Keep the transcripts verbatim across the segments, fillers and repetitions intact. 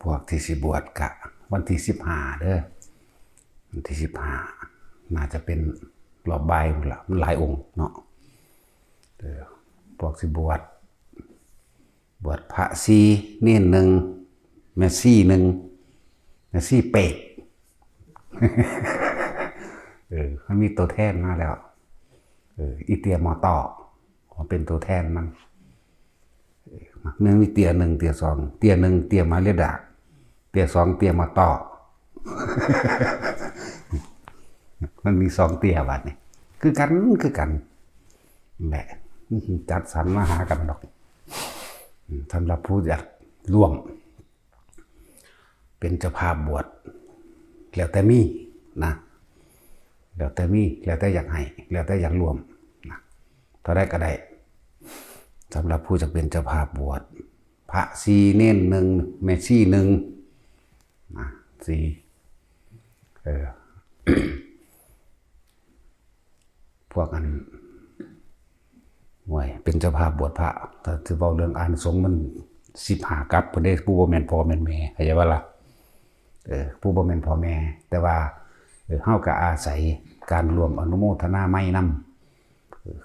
พวกที่สิบวชกะ วันที่สิบห้าเด้อ วันที่สิบห้าน่าจะเป็นรอบบ่ายพุ้นละ มันหลายองค์เนาะ เออ พวกสิบวช บวชพระสี่ เณรหนึ่ง แม่ชีหนึ่ง แม่ชีเปรต เออ มันมีตัวแทนมาแล้ว เออ อีเตียมอต้อมาเป็นตัวแทนมัน เออ มันมีเตียหนึ่ง เตียสอง เตียหนึ่ง เตียมาริดา เตียสอง เตียมอต้อ มันมีสองเตียบัดนี้ คือกัน คือกัน แหละ จัดสรรมาหากันดอก สำหรับผู้อยากร่วม เป็นเจ้าภาพบวช แล้วแต่มีนะ แล้วแต่มี แล้วแต่อยากให้ แล้วแต่อยากร่วมนะ เท่าใดก็ได้ สำหรับผู้จะเป็นเจ้าภาพบวช พระสี่ เณรหนึ่ง แม่ชีหนึ่งนะ สี่ เออ พวกอัน ห่วย เป็นเจ้าภาพบวชพระ ถ้าสิเว้าเรื่องอานิสงส์มันสิบห้ากับพุ้นเด้ ผู้บ่แม่นพ่อแม่นแม่ เข้าใจบ่ล่ะ เออ ผู้บ่แม่นพ่อแม่ แต่ว่า เออ เฮาก็อาศัยการร่วมอนุโมทนาไมยนำ เออ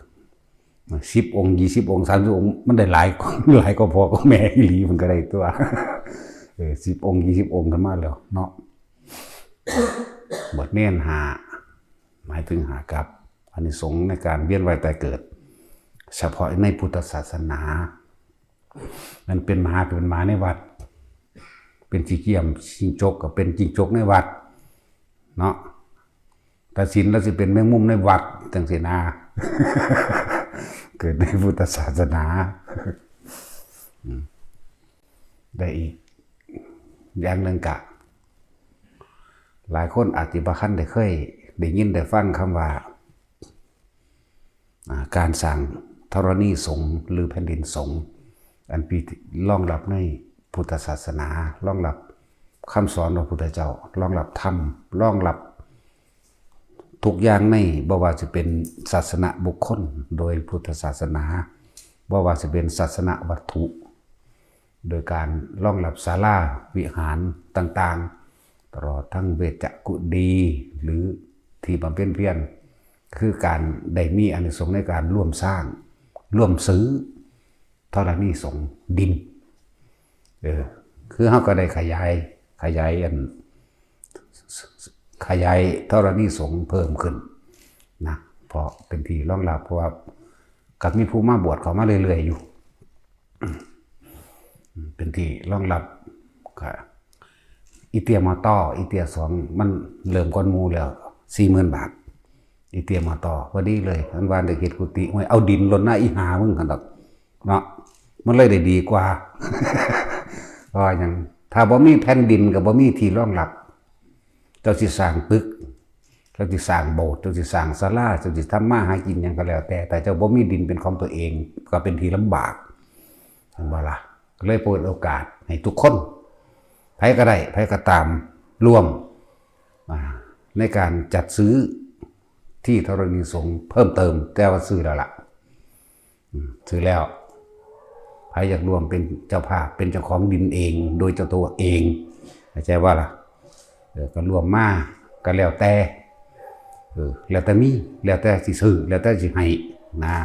สิบองค์ ยี่สิบองค์ สามสิบองค์ มันได้หลาย หลายกว่าพ่อกว่าแม่อีหลีมันก็ได้ตัว เออ สิบองค์ ยี่สิบองค์ขึ้นมาแล้วเนาะ บวชเณรห้า หมายถึงห้ากับ อานิสงส์ในการเวียนว่ายตายเกิด เฉพาะในพุทธศาสนา มันเป็นหมาก็เป็นหมาในวัด เป็นขี้เกียจจิ้งจกก็เป็นจิ้งจกในวัด เนาะ ถ้าศีลแล้วสิเป็นแมงมุมในวัด จังซี่นะ เกิดในพุทธศาสนา อืม ได้อีก อย่างหนึ่งกะ หลายคนอาจสิบ่ทันได้เคยได้ยินได้ฟังคำว่า อ่า การสร้างธรณีสงฆ์หรือแผ่นดินสงฆ์ อันเป็นที่รองรับในพุทธศาสนา รองรับคำสอนของพระพุทธเจ้า รองรับธรรม รองรับทุกอย่างใน บ่ว่าจะเป็นศาสนบุคคลโดยพุทธศาสนา บ่ว่าจะเป็นศาสนวัตถุ โดยการรองรับศาลาวิหารต่างๆ ตลอดทั้งเวชกุดี หรือที่บำเพ็ญเพียร คือการได้มีอานิสงส์ในการร่วมสร้าง ร่วมซื้อธรณีสงฆ์ดิน เออ คือเฮาก็ได้ขยาย ขยายอัน ขยายธรณีสงฆ์เพิ่มขึ้นนะ เพราะเป็นที่รองรับ เพราะว่าก็มีผู้มาบวชเข้ามาเรื่อยๆอยู่ เป็นที่รองรับ ก็ อีเตียมอต้อ อีเตียสอง มันเริ่มก่อนหมู่แล้ว สี่หมื่นบาท อีเตียมอต้อ พอดีเลย อันว่าได้เฮ็ดกุฏิ โอ้ย เอาดินโลดนะ อีห่ามึง หั่นดอก เนาะ มันเลยได้ดีกว่า เพราะว่าหยัง ถ้าบ่มีแผ่นดินก็บ่มีที่รองรับ เจ้าสิสร้างตึก เจ้าสิสร้างโบสถ์ เจ้าสิสร้างศาลา เจ้าสิทำมาหากินหยังก็แล้วแต่ แต่เจ้าบ่มีดินเป็นของตัวเอง ก็เป็นที่ลำบาก เห็นบ่ล่ะ ก็เลยเปิดโอกาสให้ทุกคน ไผก็ได้ ไผก็ตาม ร่วม อ่า ในการจัดซื้อที่ธรณีสงฆ์เพิ่มเติม แต่ว่าซื้อแล้วล่ะ อืม ซื้อแล้ว ไผอยากร่วมเป็นเจ้าภาพ เป็นเจ้าของดินเอง โดยเจ้าตัวเอง เข้าใจบ่ล่ะ เออ ก็ร่วมมา ก็แล้วแต่ เออ แล้วแต่มี แล้วแต่สิซื้อ แล้วแต่สิให้ นะ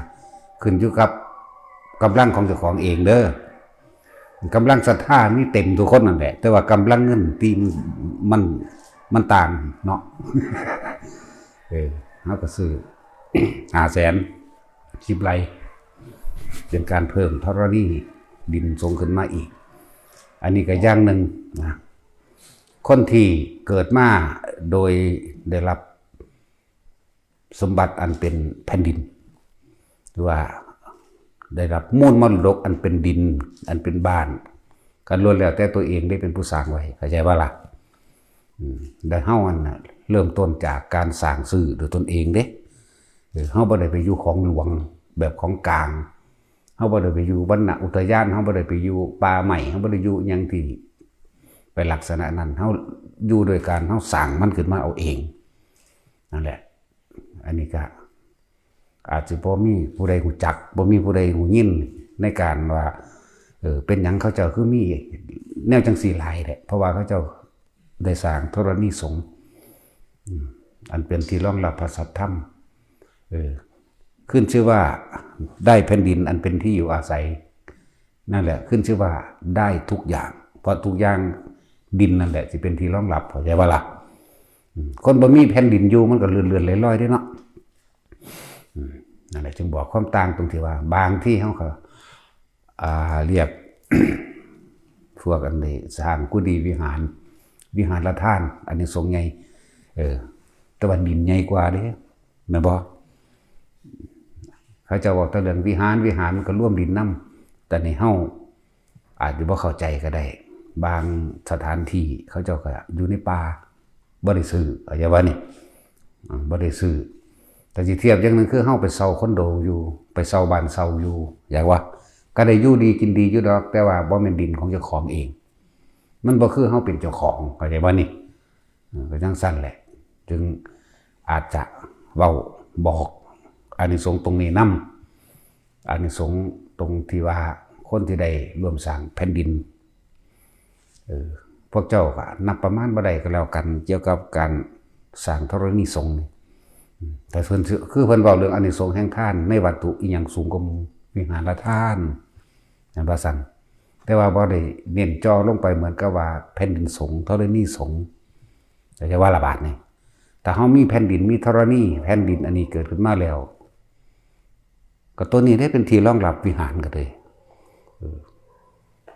ขึ้นอยู่กับกำลังของเจ้าของเองเด้อ กำลังศรัทธามีเต็มทุกคนนั่นแหละ แต่ว่ากำลังเงินที่มัน มันต่างเนาะ เออ เฮาก็ซื้อ ห้าแสน สิบไร่ เป็นการเพิ่มธรณีดินสงฆ์ขึ้นมาอีก อันนี้ก็อย่างหนึ่งนะ คนที่เกิดมาโดยได้รับสมบัติอันเป็นแผ่นดิน หรือว่าได้รับมูลมรดกอันเป็นดิน อันเป็นบ้าน ก็ล้วนแล้วแต่ตัวเองได้เป็นผู้สร้างไว้ เข้าใจบ่ล่ะ อืม แต่เฮาอันน่ะ เริ่มต้นจากการสร้างซื้อด้วยตนเองเด้ เออ เฮาบ่ได้ไปอยู่ของหลวงแบบของกลาง เฮาบ่ได้ไปอยู่วรรณอุทยาน เฮาบ่ได้ไปอยู่ป่าไม้ เฮาบ่ได้อยู่หยังที่ไปลักษณะนั้น เฮาอยู่โดยการเฮาสร้างมันขึ้นมาเอาเอง นั่นแหละ อันนี้ก็ อาจสิบ่มีผู้ใดรู้จัก บ่มีผู้ใดรู้ยินในการว่า เออ เป็นหยังเขาเจ้าคือมี แนวจังสี่หลายแหละ เพราะว่าเขาเจ้าได้สร้างธรณีสงฆ์ อืม อันเป็นที่รองรับพระสัทธรรม เออ ขึ้นชื่อว่าได้แผ่นดินอันเป็นที่อยู่อาศัย นั่นแหละ ขึ้นชื่อว่าได้ทุกอย่าง เพราะทุกอย่างดินนั่นแหละที่เป็นที่รองรับ เข้าใจว่าล่ะ อืม คนบ่มีแผ่นดินอยู่มันก็เลื่อนๆลอยๆเด้เนาะ อืม นั่นแหละ จึงบอกความต่างตรงที่ว่า บางที่เขาก็ อ่า เรียก พวกอันนี้สร้างกุฏิวิหาร วิหารทาน อันนี้สงส์ใหญ่ เออ แต่ว่าดินใหญ่กว่าเด้ แม่นบ่ เขาเจ้าบอกแต่เรื่องวิหาร วิหารมันก็รวมดินนำ แต่นี่เฮาอาจจะบ่เข้าใจก็ได้ บางสถานที่เขาเจ้าก็อยู่ในป่า บ่ได้ซื้อ เข้าใจว่านี่ อ่า บ่ได้ซื้อ แต่สิเทียบอย่างหนึ่งคือเฮาไปเช่าคอนโดอยู่ ไปเช่าบ้านเช่าอยู่ อยากว่า ก็ได้อยู่ดีกินดีอยู่ดอก แต่ว่าบ่แม่นดินของเจ้าของเอง มันบ่คือเฮาเป็นเจ้าของ เข้าใจว่านี่ เออ ก็จังซั่นแหละ จึงอาจจะเว้าบอกอานิสงส์ตรงนี้นำ อานิสงส์ตรงที่ว่าคนที่ได้ร่วมสร้างแผ่นดิน เออ พวกเจ้าก็นับประมาณบ่ได้ก็แล้วกัน เกี่ยวกับการสร้างธรณีสงฆ์นี่ อืม แต่เพิ่นสิ คือเพิ่นเว้าเรื่องอานิสงส์แห่งทานในวัตถุอีหยังสูงกว่าหมู่ วิหารทาน นั่นว่าซั่น แต่ว่าบ่ได้เน้นเจาะลงไปเหมือนกับว่าแผ่นดินสงฆ์ ธรณีสงฆ์ เข้าใจว่าล่ะบาดนี่ ถ้าเฮามีแผ่นดิน มีธรณี แผ่นดินอันนี้เกิดขึ้นมาแล้ว ก็ตัวนี้ได้เป็นที่รองรับวิหารก็เลย เออ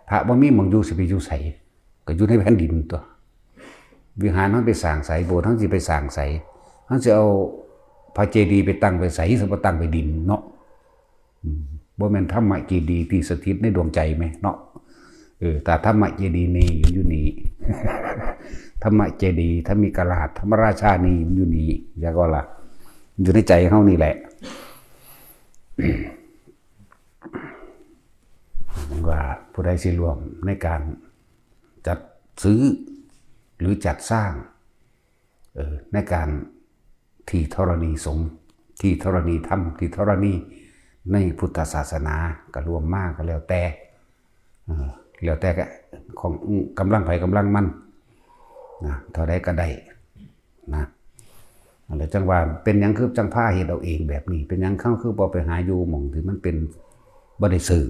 พระบ่มีหม่องอยู่สิไปอยู่ไส ก็อยู่ในแผ่นดินตัว วิหารเฮาไปสร้างไส โบสถ์เฮาสิไปสร้างไส เฮาสิเอาพระเจดีย์ไปตั้งไปไส สิบ่ตั้งไปดินเนาะ อืม บ่แม่นธรรมเจดีย์ที่สถิตในดวงใจแหมเนาะ เออ ถ้าธรรมเจดีย์นี่อยู่นี่ ธรรมเจดีย์ ธรรมิกราช ธรรมราชานี่อยู่นี่ แล้วก็ล่ะ อยู่ในใจเฮานี่แหละ ว่าผู้ใดสิร่วมในการจัดซื้อ หรือจัดสร้าง เออ ในการที่ธรณีสงฆ์ ที่ธรณีธรรม ที่ธรณีในพุทธศาสนา ก็ร่วมมาก็แล้วแต่ เออ แล้วแต่ก็ของกำลังไผกำลังมันนะ เท่าใดก็ได้นะ แล้วจังว่าเป็นหยังคือจังพาเฮ็ดเอาเองแบบนี้ เป็นหยังเขาคือบ่ไปหาอยู่หม่องที่มันเป็นบ่ได้ซื้อ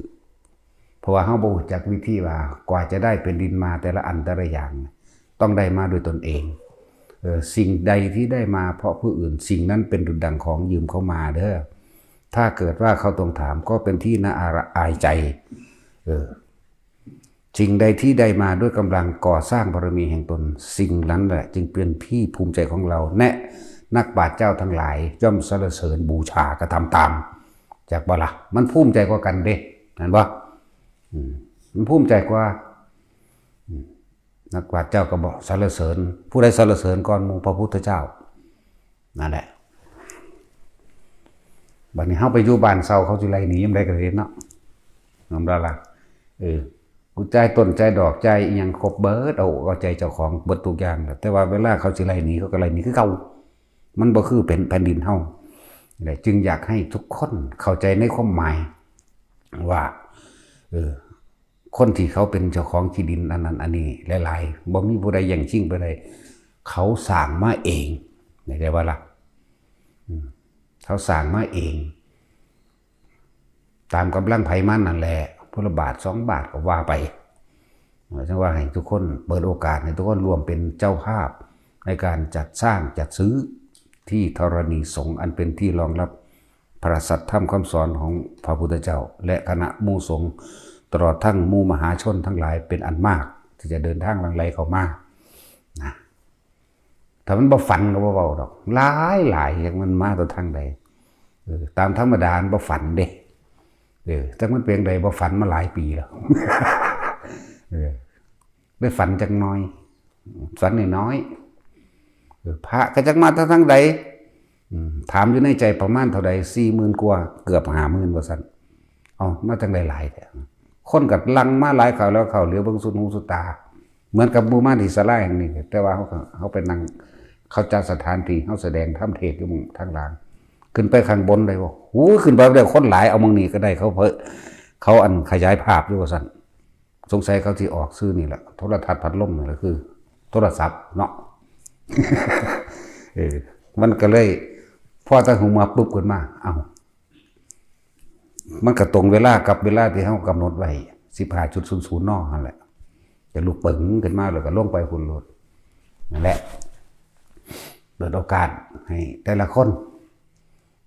เพราะว่าเฮาบ่รู้จักวิธีว่ากว่าจะได้แผ่นดินมาแต่ละอันแต่ละอย่าง ต้องได้มาด้วยตนเอง เออ สิ่งใดที่ได้มาเพราะผู้อื่น สิ่งนั้นเป็นดุจดังของยืมเข้ามาเด้อ ถ้าเกิดว่าเขาทวงถามก็เป็นที่น่าอายใจ เออ สิ่งใดที่ได้มาด้วยกำลังก่อสร้างบารมีแห่งตน สิ่งนั้นแหละจึงเป็นที่ภูมิใจของเรา และนักปราชญ์เจ้าทั้งหลายย่อมสรรเสริญบูชากระทำตาม จักบ่ล่ะ มันภูมิใจกว่ากันเด้ นั่นบ่ อืม มันภูมิใจกว่า อืม นักปราชญ์เจ้าก็บอกสรรเสริญ ผู้ใดสรรเสริญก่อนหมู่ พระพุทธเจ้า นั่นแหละ บัดนี้เฮาไปอยู่บ้านเช่า เขาสิไล่หนียามใดก็เห็นเนาะ นำดารา เออ กูจ่ายต้นจ่ายดอกจ่ายอิหยังครบเบิด เอาอกเอาใจเจ้าของเบิดทุกอย่างแหละ แต่ว่าเวลาเขาสิไล่หนี เขาก็ไล่หนีคือเก่า มันบ่คือเป็นแผ่นดินเฮา และจึงอยากให้ทุกคนเข้าใจในความหมาย ว่า เออ คนที่เขาเป็นเจ้าของที่ดินอันนั้นอันนี้หลายๆ บ่มีผู้ใดแย่งชิงไปได้ เขาสร้างมาเอง เข้าใจบ่ล่ะ อืม เขาสร้างมาเอง ตามกำลังไผมันนั่นแหละ ผู้ละบาทสองบาทก็ว่าไป เออ จังว่าให้ทุกคนเปิดโอกาสให้ทุกคนร่วมเป็นเจ้าภาพในการจัดสร้างจัดซื้อที่ธรณีสงฆ์อันเป็นที่รองรับพระสัทธรรมคำสอนของพระพุทธเจ้า และคณะหมู่สงฆ์ ตลอดทั้งหมู่มหาชนทั้งหลายเป็นอันมาก ที่จะเดินทางหลั่งไหลเข้ามา นะ ถ้ามันบ่ฝันก็บ่เว้าดอก หลายหลาย จักมันมาแต่ทางใด เออ ตามธรรมดามันบ่ฝันเด้ เออ จักมันเป็นใด บ่ฝันมาหลายปีแล้ว เออ ได้ฝันจักหน่อย ฝันน้อยๆ เออ พระก็จักมาแต่ทางใด อืม ถามอยู่ในใจประมาณเท่าใด สี่หมื่นกว่า เกือบห้าหมื่น ว่าซั่น เอามาจังได๋หลายแท้ คนก็หลั่งมาหลายคราวแล้ว เข้าเหลียวเบิ่งสุดหูสุดตา เหมือนกับหมู่มาที่ศาลาแห่งนี้ แต่ว่าเขาก็ เขาไปนั่ง เขาจัดสถานที่ เขาแสดงธรรมเทศน์อยู่หม้องทางล่าง ขึ้นไปข้างบนได้บ่ โอ้ย ขึ้นไปบ่ได้ คนหลาย เอาหม้องนี้ก็ได้ เขาเผย เขาอันขยายภาพอยู่ว่าซั่น สงสัยเขาสิออกชื่อนี่แหละ โทรทัศน์พัดลมนี่แหละ คือโทรศัพท์เนาะ เออ มันก็เลย พอตั้งหูมาปุ๊บขึ้นมา เอ้า มันก็ตรงเวลากับเวลาที่เฮากำหนดไว้ สิบห้าจุดศูนย์ศูนย์ น นั่นแหละ จะลุกปึงขึ้นมาแล้วก็ลงไปพุ้นโลด นั่นแหละ เปิดโอกาสให้แต่ละคน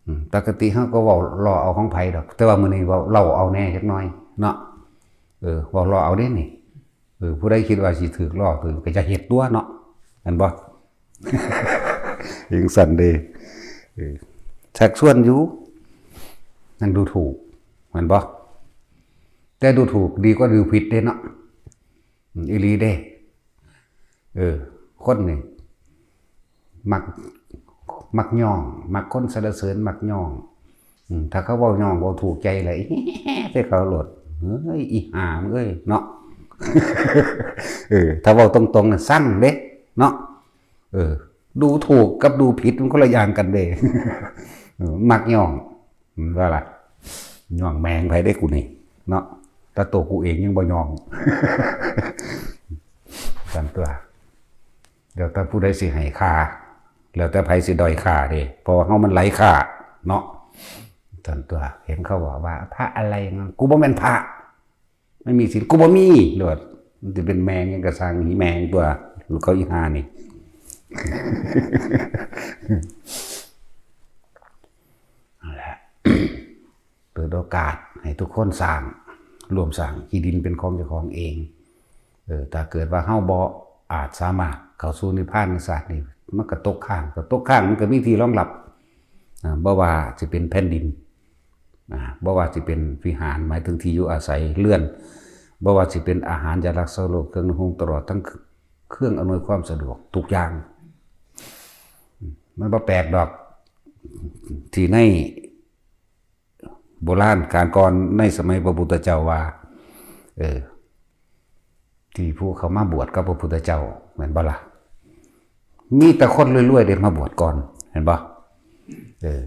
อืม ปกติเฮาก็เว้าล้อเอาของไผดอก แต่ว่ามื้อนี้เว้าเล่าเอาแหน่จักหน่อยเนาะ เออ เว้าล้อเอาเด้นี่ เออ ผู้ใดคิดว่าสิถืกล้อถืกก็จะเฮ็ดตัวเนาะ แม่นบ่ จั่งซั้นเด้ เออ ชักชวนอยู่ นั่นดูถูก แม่นบ่ แต่ดูถูกดีกว่าดูผิดเด้เนาะ อืม อีหลีเด้ เออ คนนี่ มัก มักย่อง มักคนสรรเสริญ มักย่อง อืม ถ้าเขาเว้าย่อง เว้าถูกใจเลย แต่เขาโลด เฮ้ย อีห่ามึงเอ้ย เนาะ เออ ถ้าเว้าตรงๆ น่ะ ซังเด้ เนาะ เออ ดูถูกกับดูผิดมันคนละอย่างกันเด้ เออ มักย่อง ว่าล่ะ ย่องแมงไผได้กูนี่ เนาะ แต่ตัวกูเองยังบ่ย่อง กันตัว เดี๋ยวแต่ผู้ใดสิให้ค่า แล้วแต่ไผสิด้อยค่าเด้ เพราะว่าเฮามันไร้ค่า เนาะ กันตัว เห็นเขาบอกว่า พระอะไรงั้น กูบ่แม่นพระ ไม่มีศีล กูบ่มี โลด มันสิเป็นแมงยังกะซัง อีแมงตัว ลูกเขาอีห่านี่ นั่นแหละ เปิดโอกาสให้ทุกคนสร้าง ร่วมสร้าง ขี้ดินเป็นของเจ้าของเอง เออ ถ้าเกิดว่าเฮาบ่อาจสามารถเข้าสู่นิพพานในชาตินี้ มันก็ตกค้าง ก็ตกค้าง มันก็มีที่รองรับ อ่า บ่ว่าสิเป็นแผ่นดิน อ่า บ่ว่าสิเป็นวิหาร หมายถึงที่อยู่อาศัย เรือน บ่ว่าสิเป็นอาหาร ยารักษาโรค เครื่องนุ่งห่ม ตลอดทั้งเครื่องอำนวยความสะดวกทุกอย่าง มันบ่แปลกดอก ที่ในโบราณกาลก่อน ในสมัยพระพุทธเจ้าว่า เออ ที่ผู้เขามาบวชกับพระพุทธเจ้า แม่นบ่ล่ะ มีแต่คนรวยๆ เด้มาบวชก่อน เห็นบ่ เออ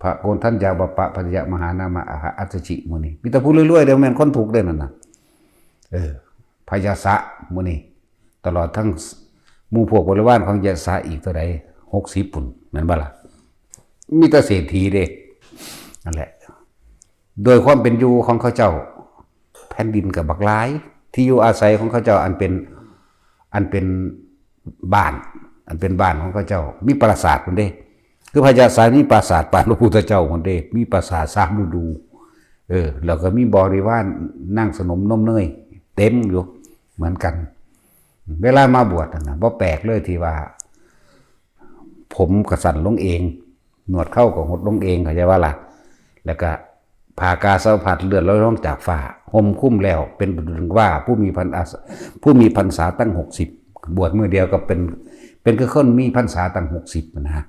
พระโกณฑัญญา วัปปะ ภัททยะ มหานามะ อาหะ อัสสชิ หมู่นี้ มีแต่ผู้รวยๆ เด้ แม่นคนทุกข์เด้นั่นน่ะ เออ พระยาสะ หมู่นี้ ตลอดทั้งหมู่พวกบริวารของยาสะอีกเท่าใด หกสิบ พุ้น แม่นบ่ล่ะ มีแต่เศรษฐีเด้ นั่นแหละ โดยความเป็นอยู่ของเขาเจ้า แผ่นดินก็บักหลาย ที่อยู่อาศัยของเขาเจ้า อันเป็น อันเป็นบ้าน อันเป็นบ้านของเขาเจ้า มีปราสาทพุ้นเด้ คือพระยาสะมีปราสาทปานพระพุทธเจ้าพุ้นเด้ มีปราสาทสามฤดู เออ แล้วก็มีบริวารนางสนมนมเนย เต็มอยู่ เหมือนกัน เวลามาบวชนั่นน่ะ บ่แปลกเลยที่ว่า ผมก็สั้นลงเอง หนวดเคราก็หดลงเอง เข้าใจว่าล่ะ แล้วก็ผ้ากาสาวพัดเลือดลอยลงจากฟ้า ห่มคลุมแล้ว เป็นดุจดังว่าผู้มีพรรษา ผู้มีพรรษาตั้งหกสิบ บวชมื้อเดียวก็เป็น เป็นคือคนมีพรรษาตั้งหกสิบนะฮะ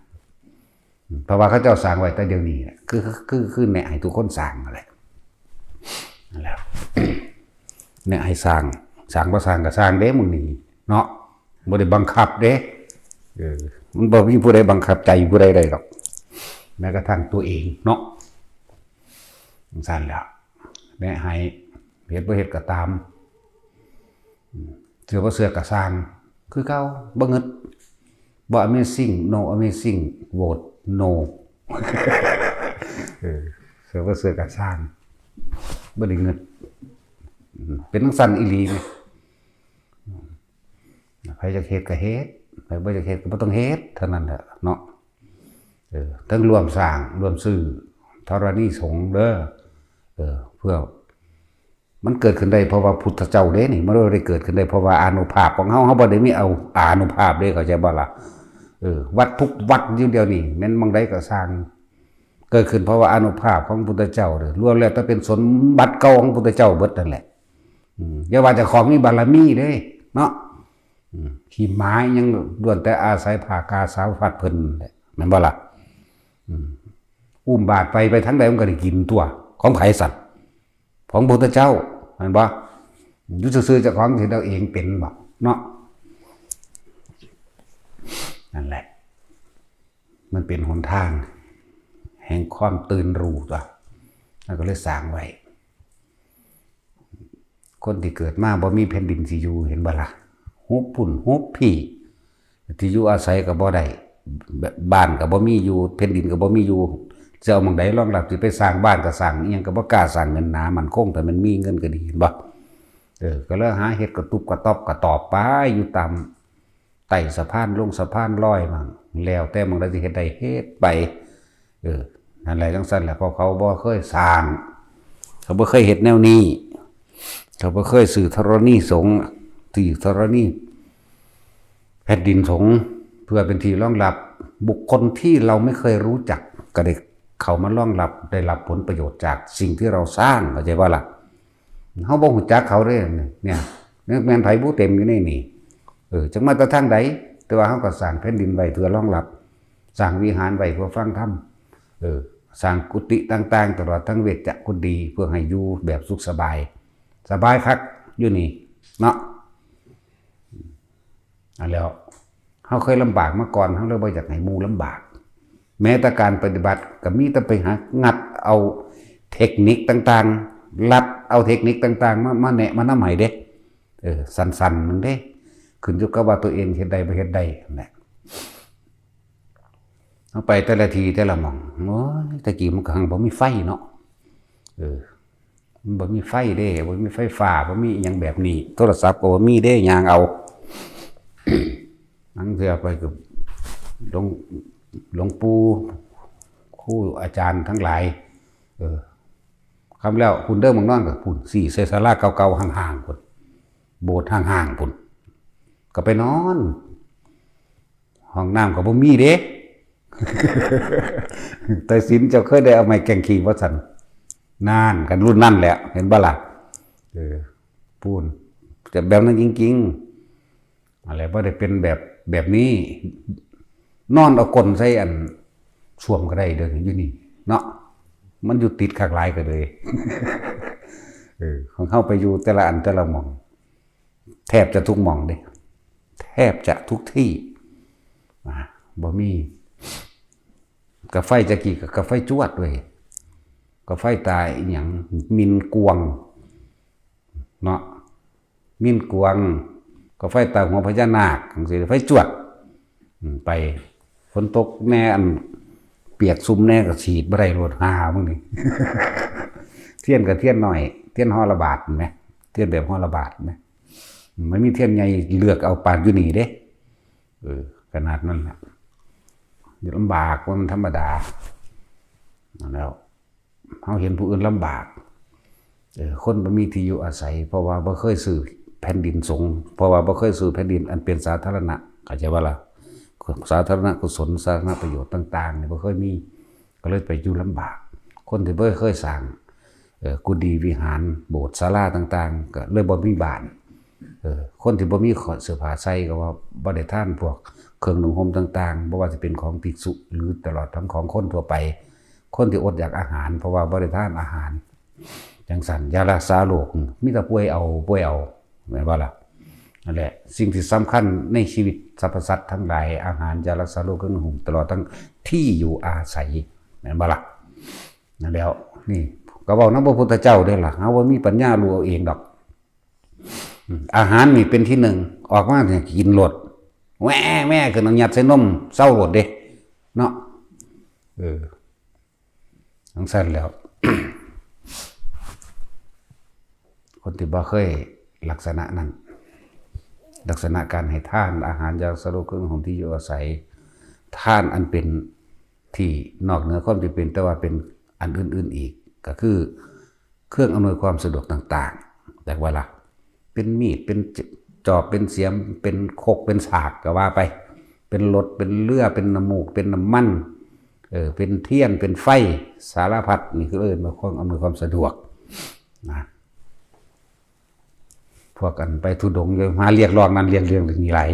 เพราะว่าเขาเจ้าสร้างไว้แต่เดี๋ยวนี้แหละ คือ คือ คือแนะให้ทุกคนสร้างนั่นแหละ นั่นแหละ แนะให้สร้าง สร้างบ่สร้างก็สร้างเด้ มื้อนี้เนาะ บ่ได้บังคับเด้ เออ มันบ่มีผู้ใดบังคับใจผู้ใดได้ดอก แม้กระทั่งตัวเองเนาะ จั่งซั้นแหละ แนะให้ เฮ็ดบ่เฮ็ดก็ตาม อืม เชื่อบ่เชื่อก็ซ่าง คือเก่า บ่งึด บ่ amazing no amazing vote no เออ เชื่อบ่เชื่อก็ซ่าง บ่ได้งึด อืม เป็นจั่งซั้นอีหลีนี่ อืม ไผอยากเฮ็ดก็เฮ็ด ไผบ่อยากเฮ็ดก็บ่ต้องเฮ็ด เท่านั้นแหละเนาะ เออ ทั้งร่วมสร้าง ร่วมซื้อธรณีสงฆ์เด้อ เออ เพื่อ มันเกิดขึ้นได้เพราะว่าพุทธเจ้าเด้นี่ มันบ่ได้เกิดขึ้นได้เพราะว่าอานุภาพของเฮา เฮาบ่ได้มีเอาอานุภาพเด้ เข้าใจบ่ล่ะ เออ วัดทุกวัดอยู่เดี๋ยวนี้ แม่นหม่องใดก็ซ่าง เกิดขึ้นเพราะว่าอานุภาพของพุทธเจ้าเด้อ ล้วนแล้วแต่เป็นสมบัติเก่าของพุทธเจ้าเบิดนั่นแหละ อืม อย่าว่าแต่ของมีบารมีเด้ เนาะ อืม ขี้หมายังล้วนแต่อาศัยผ้ากาสาวพัดเพิ่นแหละ แม่นบ่ล่ะ อืม อุ้มบาตรไป ไปทางใดมันก็ได้กินตัว ของไผสั่น ของพระพุทธเจ้า แม่นบ่ อยู่ซื่อๆ เจ้าของสิเฮ็ดเอาเองเป็นบ่ เนาะ นั่นแหละ มันเป็นหนทาง แห่งความตื่นรู้ตัว แล้วก็เลยสร้างไว้ คนที่เกิดมาบ่มีแผ่นดินสิอยู่ เห็นบ่ล่ะ หุบพุ่นหุบพี้ ที่อยู่อาศัยก็บ่ได้ บ้านก็บ่มีอยู่ แผ่นดินก็บ่มีอยู่ สิเอาหม่องใดรองรับ สิไปสร้างบ้านก็สร้างอิหยังก็บ่กล้าสร้าง เงินหนามั่นคง ถ้ามันมีเงินก็ดี เห็นบ่ เออ ก็เลยหาเฮ็ดกระตุบกระต๊อบกระตอบไป อยู่ตามใต้สะพานลงสะพานลอยมั่ง แล้วแต่หม่องใดสิเฮ็ดได้เฮ็ดไป เออ นั่นแหละ จั่งซั้นแหละ เพราะเขาบ่เคยสร้าง เขาบ่เคยเฮ็ดแนวนี้ เขาบ่เคยซื้อธรณีสงฆ์ ซื้อธรณีแผ่นดินสงฆ์ เพื่อเป็นที่รองรับบุคคลที่เราไม่เคยรู้จัก ก็ได้เข้ามารองรับ ได้รับผลประโยชน์จากสิ่งที่เราสร้าง เข้าใจบ่ล่ะ เฮาบ่ฮู้จักเขาเด้ เนี่ย เนี่ยแม่นไผบุ เต็มอยู่ในนี่ เออ จักมาแต่ทางใด แต่ว่าเฮาก็สร้างแผ่นดินไว้เพื่อรองรับ สร้างวิหารไว้เพื่อฟังธรรม เออ สร้างกุฏิต่างๆ ตลอดทั้งเวชกุฏี เพื่อให้อยู่แบบสุขสบาย สบายคักอยู่นี่ เนาะ อันแล้ว เฮาเคยลำบากมาก่อน เฮาเลยบ่อยากให้หมู่ลำบาก แม้แต่การปฏิบัติก็มีแต่ไปหางัดเอาเทคนิคต่างๆ ลัดเอาเทคนิคต่างๆ มา มาแนะมานำให้เด้ เออ สั้นๆ หนึ่งเด้ ขึ้นอยู่กับว่าตัวเองเฮ็ดได้บ่เฮ็ดได้นั่นแหละ เฮาไปแต่ละที่แต่ละหม่อง โอ้ย แต่กี้มันก็หังบ่มีไฟเนาะ เออ มันบ่มีไฟเด้ บ่มีไฟฟ้า บ่มีอิหยังแบบนี้ โทรศัพท์ก็บ่มีเด้ ย่างเอา ลางเทื่อไปก็หลวง หลวงปู่ ครูอาจารย์ทั้งหลาย เออ ค่ำแล้ว พุ้นเด้อ หม่องนอนก็พุ้น ซี้ใส่ศาลาเก่าๆ ห่างๆ พุ้น โบสถ์ห่างๆ พุ้น ก็ไปนอน ห้องน้ำก็บ่มีเด้ แต่สินเจ้าเคยได้เอาไม้แกว่งขี้บ่ซั่น นั่น กันรุ่นนั่นแหละ เห็นบ่ล่ะ เออ พู้น แต่แบบนั้นจริงๆ อะไร บ่ได้เป็นแบบ แบบนี้ นอนเอาก้นใส่อันส้วมก็ได้เด้อ อยู่นี่ เนาะ มันอยู่ติดคักหลายก็เลย เออ ของเฮาไปอยู่แต่ละอันแต่ละหม่อง แทบจะทุกหม่องเด้ แทบจะทุกที่ อ่า บ่มี กาไฟจะกี้ก็กาไฟจวดเว้ย กาไฟตาอีหยัง มินกวง เนาะ มินกวง กาไฟตาหัวพญานาค จั่งซี้ ไฟจวด อืม ไป ฝนตกแน่ อันเปียกซุ่มแน่ก็ฉีดบ่ได้โลด หามึงนี่ เทียนก็เทียนน้อย เทียนห่อละบาทแหม เทียนแบบห่อละบาทแหม มันมีเทียนใหญ่ เลือกเอาปานอยู่นี่เด้ เออ ขนาดนั้นน่ะ ลำบากว่ามันธรรมดา นั่นแล้ว เฮาเห็นผู้อื่นลำบาก เออ คนบ่มีที่อยู่อาศัย เพราะว่าบ่เคยซื้อแผ่นดินสงฆ์ เพราะว่าบ่เคยซื้อแผ่นดินอันเป็นสาธารณะ เข้าใจบ่ล่ะ สาธารณกุศล สาธารณประโยชน์ต่างๆ นี่บ่เคยมี ก็เลยไปอยู่ลำบาก คนที่บ่เคยสร้าง เอ่อ กุฏิวิหาร โบสถ์ศาลาต่างๆ ก็เลยบ่มีบ้าน เออ คนที่บ่มีเสื้อผ้าใส่ก็ว่าบ่ได้ทานพวกเครื่องนุ่งห่มต่างๆ บ่ว่าจะเป็นของภิกษุ หรือตลอดทั้งของคนทั่วไป คนที่อดอยากอาหาร เพราะว่าบ่ได้ทานอาหาร จั่งซั้น ยารักษาโรค มีแต่ป่วยเอา ป่วยเอา แม่นบ่ล่ะ นั่นแหละ สิ่งที่สำคัญในชีวิตสรรพสัตว์ทั้งหลาย อาหาร ยารักษาโรค เครื่องนุ่งห่ม ตลอดทั้งที่อยู่อาศัย แม่นบ่ล่ะ นั่นแล้ว นี่ ก็เว้านำพระพุทธเจ้าเด้ล่ะ เฮาบ่มีปัญญารู้เอาเองดอก อืม อาหารนี่เป็นที่หนึ่ง ออกมาเนี่ยกินโลด แหว่แหว่ขึ้นเอายัดใส่นม เซาโลดเด้ เนาะ เออ จั่งซั้นแล้ว คนที่บ่เคยลักษณะนั้น ลักษณะการให้ทาน อาหาร ยารักษาโรค เครื่องนุ่งห่ม ที่อยู่อาศัย ทานอันเป็นที่นอกเหนือความจำเป็น แต่ว่าเป็นอันอื่นๆอีก ก็คือเครื่องอำนวยความสะดวกต่างๆ แต่ว่าล่ะ เป็นมีด เป็นจอบ เป็นเสียม เป็นครก เป็นสาก ก็ว่าไป เป็นรถ เป็นเรือ เป็นน้ำมูก เป็นน้ำมัน เออ เป็นเทียน เป็นไฟ สารพัด นี่คือเอิ้นว่าเครื่องอำนวยความสะดวก นะ พวกอันไปธุดงค์อยู่ มาเรียกร้องนั่นเรียกเรื่องนี้หลาย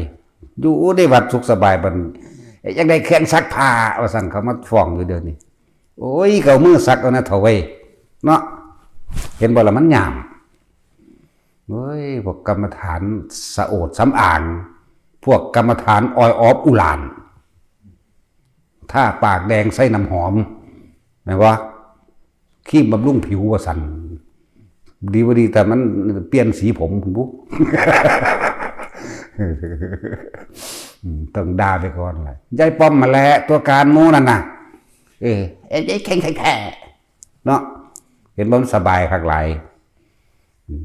อยู่ในวัดสุขสบาย บัดอยากได้เครื่องซักผ้า ว่าซั่น เขามาฟ้องอยู่เดี๋ยวนี้ โอ้ย ก็เอามือซักเอานะเฒ่าเว้ย เนาะ เห็นบ่ล่ะ มันยาม เฮ้ย พวกกรรมฐานสะโอดสำอาง พวกกรรมฐานออยออฟอุหร่าน ทาปากแดงใส่น้ำหอม แม่นบ่ ครีมบำรุงผิวว่าซั่น ดีบ่ดีแต่มันเปลี่ยนสีผมพุ้นบุ อืมต้องด่าไปก่อนแหละ ยายป้อมมาแหละ ตัวการหมู่นั่นน่ะ เออ เอ้ยยายแข็งแท้ๆเนาะ เห็นบ่มันสบายคักหลาย อืม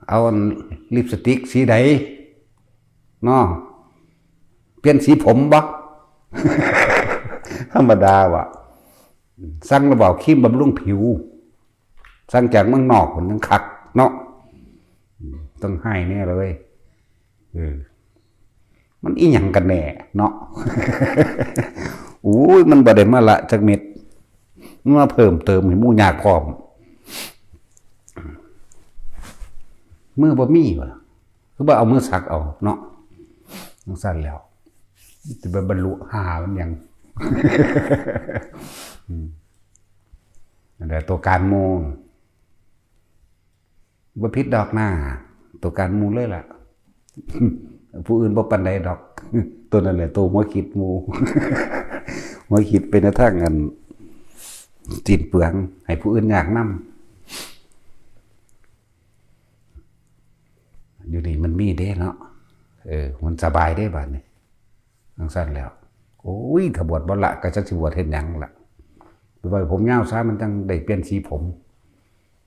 เอาอันลิปสติกสีใดเนาะ เปลี่ยนสีผมบ่ ธรรมดาว่ะ สั่งระบอกครีมบำรุงผิว สั่งจากเมืองนอกพุ้นยังคักเนาะ ต้องให้แน่เลย เออ มันอีหยังกันแน่เนาะ โอ้ย มันบ่ได้มาละจักเม็ด มันมาเพิ่มเติมให้หมู่ยากพร้อม มือบ่มีวะ คือบ่เอามือสักเอาเนาะ จั่งซั่นแล้ว สิไปบรรลุหามันหยัง อืม นั่นแหละ ตัวการหมู่ บ่ผิดดอกนะ ตัวการหมู่เลยล่ะ ผู้อื่นบ่ปานใดดอก ตัวนั้นแหละ ตัวหัวคิดหมู่ หัวคิดไปในทางอันสิ้นเปลือง ให้ผู้อื่นยากนำ อยู่นี่มันมีเด้เนาะ เออ มันสบายเด้บัดนี้ จั่งซั่นแล้ว โอ้ย ถ้าบวชบ่ละ ก็จักสิบวชเฮ็ดหยังล่ะ ไปไว้ผมยาวซะ มันจั่งได้เปลี่ยนสีผม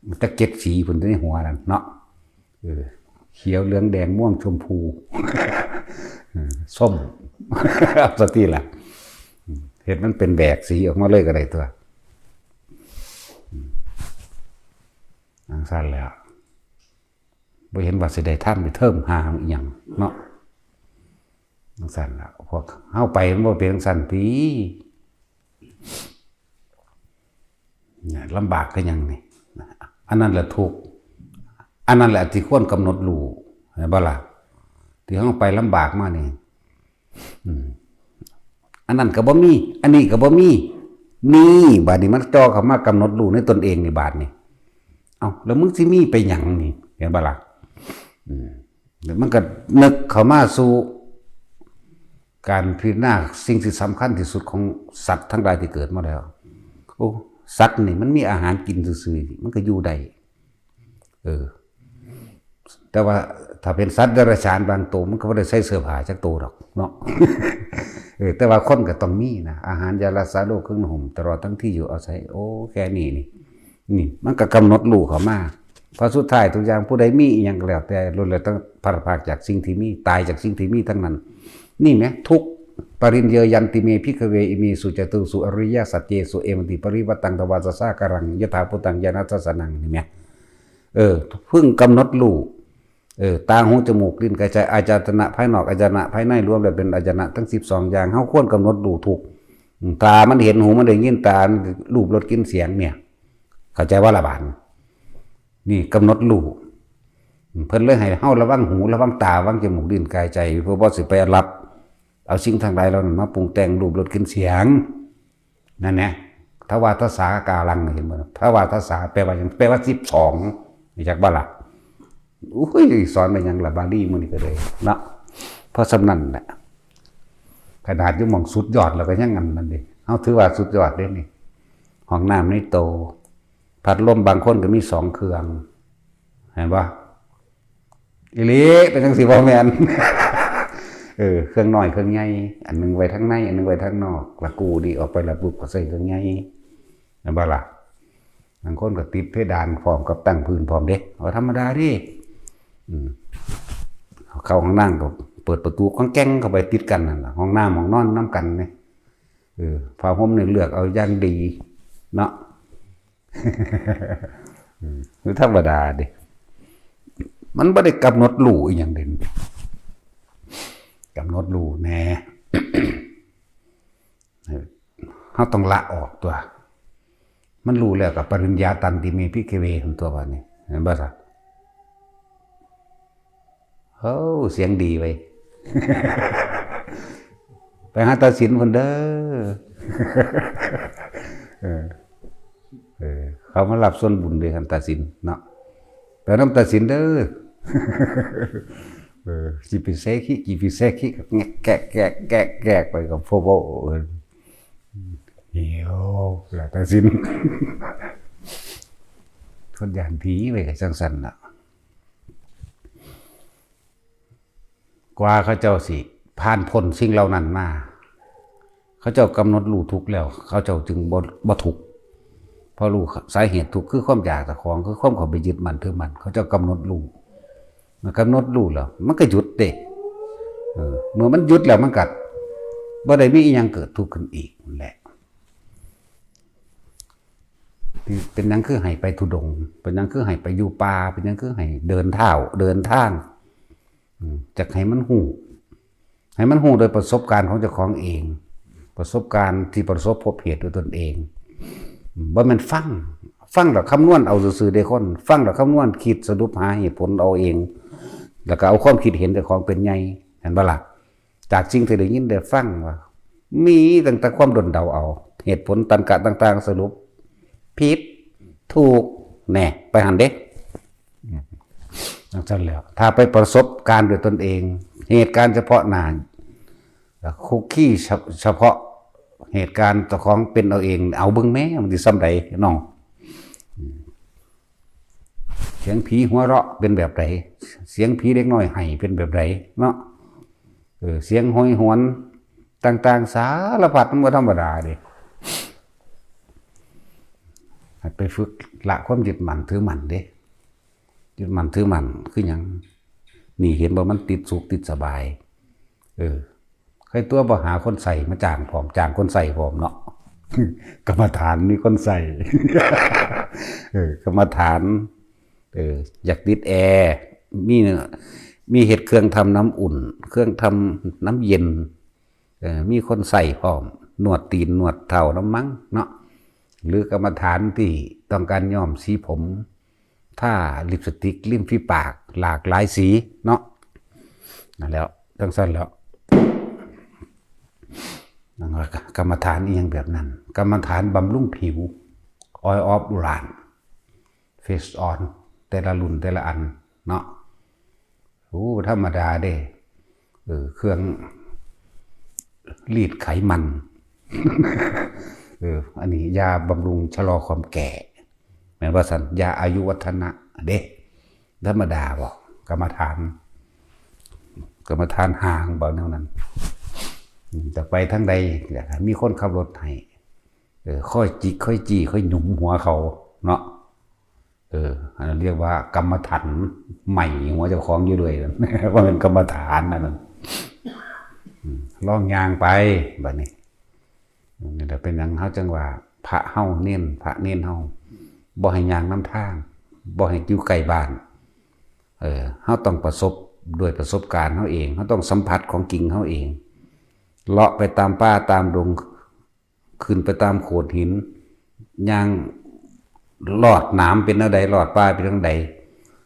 มันจักเจ็ดสีพุ้นในหัวนั่นเนาะ เออ เขียว เหลือง แดง ม่วง ชมพู เออ ส้ม เอาซะติล่ะ อืม เฮ็ดมันเป็นแบกสีออกมาเลยก็ได้ตัว อืม จั่งซั่นแล้ว บ่เห็นว่าสิได้ทำไปเทิมหาอีหยังเนาะ จั่งซั่นล่ะ พวกเฮาไปมันบ่เป็นจั่งซั่นติ เนี่ย ลำบากคือหยังนี่ อันนั้นแหละทุกข์ อันนั้นแหละที่ควรกำหนดรู้ เห็นบ่ล่ะ ที่เฮาไปลำบากมานี่ อืม อันนั้นก็บ่มี อันนี้ก็บ่มี นี่ บาดนี้มันจ่อเข้ามากำหนดรู้ในตนเองนี่ บาดนี้ เอ้า แล้วมึงสิมีไปหยังนี่ เห็นบ่ล่ะ อืม แล้วมันก็นึกเข้ามาสู่การพิจารณาสิ่งที่สำคัญที่สุดของสัตว์ทั้งหลายที่เกิดมาแล้ว โอ้ สัตว์นี่มันมีอาหารกินซื่อๆนี่ มันก็อยู่ได้ เออ แต่ว่าถ้าเป็นสัตว์เดรัจฉานบางตัว มันก็บ่ได้ใส่เสื้อผ้าจักตัวดอกเนาะ เออ แต่ว่าคนก็ต้องมีนะ อาหาร ยารักษาโรค เครื่องนุ่งห่ม ตลอดทั้งที่อยู่อาศัย โอ้ แค่นี้นี่ นี่ มันก็กำหนดรู้เข้ามา เพราะสุดท้ายทุกอย่าง ผู้ใดมีอีหยังก็แล้วแต่ ล้วนแล้วแต่พลัดพรากจากสิ่งที่มี ตายจากสิ่งที่มีทั้งนั้น นี่แหม ทุกข์ ปริญเยยันติเม ภิกขเว อิเมสุ จตุสุ อริยสัจเจสุ เอวัมติ ปริวัตตัง ทวาทาสา กาลัง ยถาภูตัง ญาณทัสสะนัง นี่แหม เออ เพิ่งกำหนดรู้ เออ ตา หู จมูก ลิ้น กาย ใจ อายตนะภายนอก อายตนะภายใน รวมแล้วเป็นอายตนะทั้งสิบสองอย่าง เฮาควรกำหนดรู้ทุกข์ อืม ตามันเห็น หูมันได้ยิน ตามันรูป รส กลิ่น เสียง เนี่ย เข้าใจบ่ล่ะบาดนี้ นี่กำหนดรู้ อืม เพิ่นเลยให้เฮาระวังหู ระวังตา ระวังจมูก ลิ้น กาย ใจ เพื่อบ่สิไปรับเอาสิ่งทั้งหลายเหล่านั้นมาปรุงแต่ง รูป รส กลิ่น เสียง นั่นแหละ ทวาทาสากาลัง เห็นบ่ ทวาทาสาแปลว่าหยัง แปลว่าสิบสอง รู้จักบ่ล่ะ อุ้ย สอนไปหยังล่ะ บาลีมื้อนี้ก็เลยเนาะ เพราะส่ำนั้นแหละ ขนาดอยู่หม่องสุดยอดแล้วก็ยังอันนั้นเด้ เฮาถือว่าสุดยอดเด้นี่ ห้องน้ำในโต พัดลมบางคนก็มีสองเครื่อง เห็นบ่ อีหลี เป็นจั่งซี้บ่แม่น เออ เครื่องน้อยเครื่องใหญ่ อันหนึ่งไว้ทางใน อันหนึ่งไว้ทางนอก แล้วกู้นี่ออกไปแล้วปุ๊บก็ใส่เครื่องใหญ่ เห็นบ่ล่ะ บางคนก็ติดเพดานพร้อมกับตั้งพื้นพร้อมเด้ เอาธรรมดาเด้ อืม เข้าห้องน้ำก็เปิดประตูก้องแก้งเข้าไปติดกันนั่นล่ะ ห้องน้ำห้องนอนนำกันนี่ เออ ผ้าห่มนี่เลือกเอาอย่างดีเนาะ อืม คือธรรมดาเด้ มันบ่ได้กำหนดรู้อีหยังเด้ กำหนดรู้แหน่ เฮาต้องละออกตัว มันรู้แล้วก็ ปริญญาตันติเม ภิกขเว หั่นตัว บาดนี้ เห็นบ่ซะ โอ้ เสียงดีเว้ย ไปหาตัดสินพุ้นเด้อ เออ เออ เขามารับส่วนบุญเด้ คันตัดสินเนาะ ไปนำตัดสินเด้อ เออ สิไปแซะขี้ กี่ไปแซะขี้ แงะแกะแกะแกะแกะไปกับพวกโบ้ เออ เหี่ยว แล้วตัดสิน พิ่นย้านผีไว้ก็จั่งซั้นล่ะ กว่าเขาเจ้าสิผ่านพ้นสิ่งเหล่านั้นมา เขาเจ้ากำหนดรู้ทุกข์แล้ว เขาเจ้าจึงบ่ บ่ทุกข์ เพราะรู้สาเหตุทุกข์คือความอยากเจ้าของ คือความเข้าไปยึดมั่นถือมั่น เขาเจ้ากำหนดรู้ มันกำหนดรู้แล้ว มันก็หยุดเด้ เออ เมื่อมันหยุดแล้วมันก็บ่ได้มีอิหยังเกิดทุกข์ขึ้นอีกนั่นแหละ ที่เป็นหยังคือให้ไปธุดงค์ เป็นหยังคือให้ไปอยู่ป่า เป็นหยังคือให้เดินเท้า เดินทาง อืม จักให้มันฮู้ ให้มันฮู้โดยประสบการณ์ของเจ้าของเอง ประสบการณ์ที่ประสบพบเหตุด้วยตนเอง อืม บ่แม่นฟัง ฟังแล้วคำนวณเอาซื่อๆเด้คน ฟังแล้วคำนวณคิดสรุปหาเหตุผลเอาเอง แล้วก็เอาความคิดเห็นเจ้าของเป็นใหญ่ เห็นบ่ล่ะ? จากสิ่งที่ได้ยินได้ฟังว่า มีตั้งแต่ความด้นเดาเอา เหตุผลตรรกะต่างๆ สรุป ผิด ถูก แน่ ไปหั่นเด้ จั่งซั้นแล้ว ถ้าไปประสบการณ์ด้วยตนเอง เหตุการณ์เฉพาะหน้า แล้วคุกคีเฉ- เฉพาะเหตุการณ์เจ้าของเป็นเอาเอง เอาเบิ่งแหม มันสิส่ำใดน้อง เสียงผีหัวเราะเป็นแบบใด เสียงผีเด็กน้อยไห้เป็นแบบใดเนาะ เออ เสียงโหยหวนต่างๆ สารพัด มันบ่ธรรมดาเด้ ให้ไปฝึกละความยึดมั่นถือมั่นเด้ ยึดมั่นถือมั่นคือหยัง? นี่เห็นบ่ มันติดสุขติดสบาย เออ ใครตัวบ่หาคนใส่มาจ้างพร้อม จ้างคนใส่พร้อมเนาะ กรรมฐานมีคนใส่ เออ กรรมฐาน เออ อยากติดแอร์ มี มีเฮ็ดเครื่องทำน้ำอุ่น เครื่องทำน้ำเย็น เออ มีคนใส่พร้อม นวดตีนนวดเท้านำมังเนาะ หรือกรรมฐานที่ต้องการย้อมสีผม ทาลิปสติกริมฝีปากหลากหลายสีเนาะ นั่นแหล้ว จั่งซั้นแหล้ว นั่นว่ากรรมฐานอีหยังแบบนั้น กรรมฐานบำรุงผิว Oil of Uran Face On แต่ละรุ่นแต่ละอันเนาะ โอ้ ธรรมดาเด้ เออ เครื่องรีดไขมัน เออ อันนี้ยาบำรุงชะลอความแก่ แม่นว่าซั่น ยาอายุวัฒนะเด้ ธรรมดาบ่ กรรมฐาน กรรมฐานห่างบ่แนวนั้น อืม จะไปทางใด อยากให้มีคนขับรถให้ เออ ค่อยจิก ค่อยจี้ ค่อยหยุมหัวเขาเนาะ เออ อันนั้นเรียกว่ากรรมฐานใหม่หัวเจ้าของอยู่เลย ว่าเป็นกรรมฐานอันนั้น อืม ลองย่างไป บัดนี้ นี่แหละเป็นหยังเฮาจั่งว่า พระเฮาเณร พระเณรเฮา บ่ให้ย่างนำทาง บ่ให้อยู่ใกล้บ้าน เออ เฮาต้องประสบด้วยประสบการณ์เฮาเอง เฮาต้องสัมผัสของจริงเฮาเอง เลาะไปตามป่าตามดง ขึ้นไปตามโขดหิน ย่างลอดหนามเป็นแนวใด ลอดป่าเป็นทางใด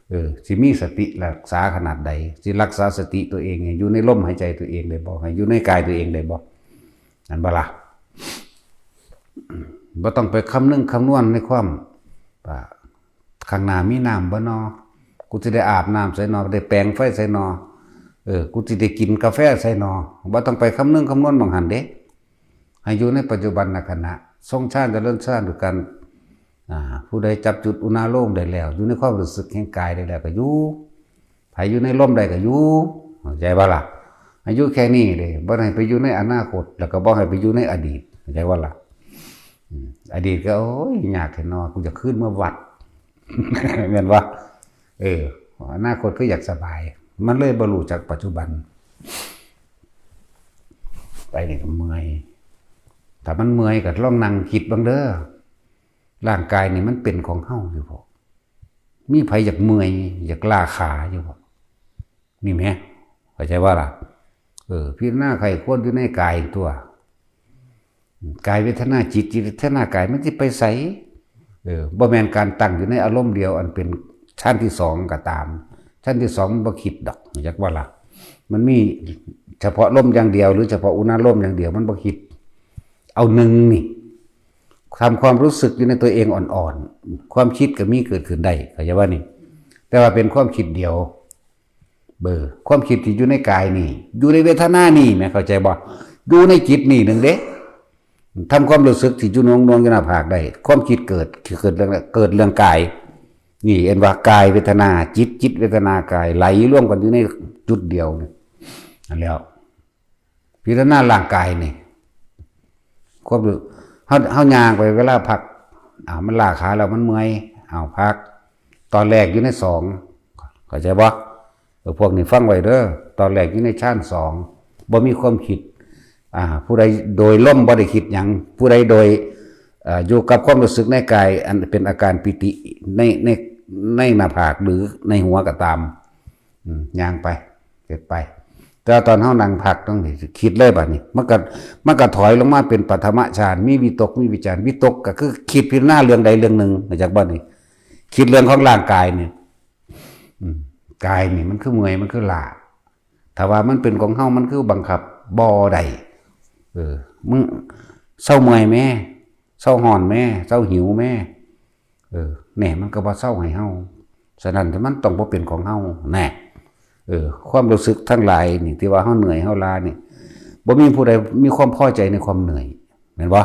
เออ สิมีสติรักษาขนาดใด สิรักษาสติตัวเองให้อยู่ในลมหายใจตัวเองได้บ่ ให้อยู่ในกายตัวเองได้บ่ นั่นบ่ล่ะ บ่ต้องไปคำนึงคำนวณในความว่า ข้างหน้ามีน้ำบ่นอ กูสิได้อาบน้ำไสนอ ได้แปรงไฟไสนอ เออ กูสิได้กินกาแฟไสนอ บ่ต้องไปคำนึงคำนวณหม่องหั้นเด้ ให้อยู่ในปัจจุบันขณะ ทรงฌานเจริญฌานด้วยกัน อ่า ผู้ใดจับจุดอุณาโลมได้แล้ว อยู่ในความรู้สึกแห่งกายได้แล้วก็อยู่ ไผอยู่ในลมได้ก็อยู่ เข้าใจบ่ล่ะ? ให้อยู่แค่นี้เด้ บ่ให้ไปอยู่ในอนาคต แล้วก็บ่ให้ไปอยู่ในอดีต เข้าใจบ่ล่ะ? อืม อดีตก็ โอ้ย ยากแท้เนาะ กูอยากคืนเมือวัด แม่นบ่? เออ อนาคตคืออยากสบาย มันเลยบ่รู้จักปัจจุบัน ไปนี่ก็เมื่อย ถ้ามันเมื่อยก็ลองนั่งคิดเบิ่งเด้อ ร่างกายนี่มันเป็นของเฮาอยู่บ่? มีไผอยากเมื่อย อยากล้าขาอยู่บ่? นี่แหม เข้าใจบ่ล่ะ? เออ พิจารณาใคร่ครวญอยู่ในกายตัว กายเวทนาจิต จิตเวทนากาย มันสิไปไส? เออ บ่แม่นการตั้งอยู่ในอารมณ์เดียว อันเป็นฌานที่สองก็ตาม ฌานที่สองมันบ่คิดดอก เข้าใจบ่ล่ะ? มันมีเฉพาะลมอย่างเดียว หรือเฉพาะอุณาโลมอย่างเดียว มันบ่คิด เอาหนึ่งนี่ ทำความรู้สึกอยู่ในตัวเองอ่อนๆ ความคิดก็มีเกิดขึ้นได้ เข้าใจบ่นี่? แต่ว่าเป็นความคิดเดียว เบอร์ ความคิดที่อยู่ในกายนี่ อยู่ในเวทนานี่แหม เข้าใจบ่? อยู่ในจิตนี่หนึ่งเด้ ทำความรู้สึกที่อยู่หน่วงๆ อยู่หน้าผากได้ ความคิดเกิด เกิดเรื่อง เกิดเรื่องกาย นี่เอิ้นว่ากายเวทนาจิต จิตเวทนากายไหลรวมกันอยู่ในจุดเดียวนี่นั่นแหล้ว พิจารณาร่างกายนี่ ความรู้ เฮา เฮาย่างไปเวลาพัก อ้าว มันล้าขาแล้วมันเมื่อย อ้าว พัก ตอนแรกอยู่ในสอง เข้าใจบ่ เออ พวกนี้ฟังไว้เด้อ ตอนแรกอยู่ในฌานสอง บ่มีความคิด อ่า ผู้ใดโดยลมบ่ได้คิดหยัง ผู้ใดโดย เอ่อ อยู่กับความรู้สึกในกาย อันเป็นอาการปีติ ใน ใน ในหน้าผากหรือในหัวก็ตาม อืม ย่างไป เฮ็ดไป แต่ตอนเฮานั่งพักตรงนี้ คิดเลยบัดนี้ มันก็ มันก็ถอยลงมาเป็นปฐมฌาน มีวิตก มีวิจาร วิตกก็คือคิดพิจารณาเรื่องใดเรื่องหนึ่ง เข้าใจบ่นี่ คิดเรื่องของร่างกายนี่ อืม กายนี่มันคือเมื่อย มันคือล้า ถ้าว่ามันเป็นของเฮา มันคือบังคับบ่ได้ เออ มึงเซาเมื่อยแม่ เซาฮ้อนแม่ เซาหิวแม่ เออ แน่ มันก็บ่เซาให้เฮา ฉะนั้นมันต้องบ่เป็นของเฮา แน่ เออ ความรู้สึกทั้งหลายนี่ ที่ว่าเฮาเหนื่อย เฮาล้านี่ บ่มีผู้ใดมีความพอใจในความเหนื่อย แม่นบ่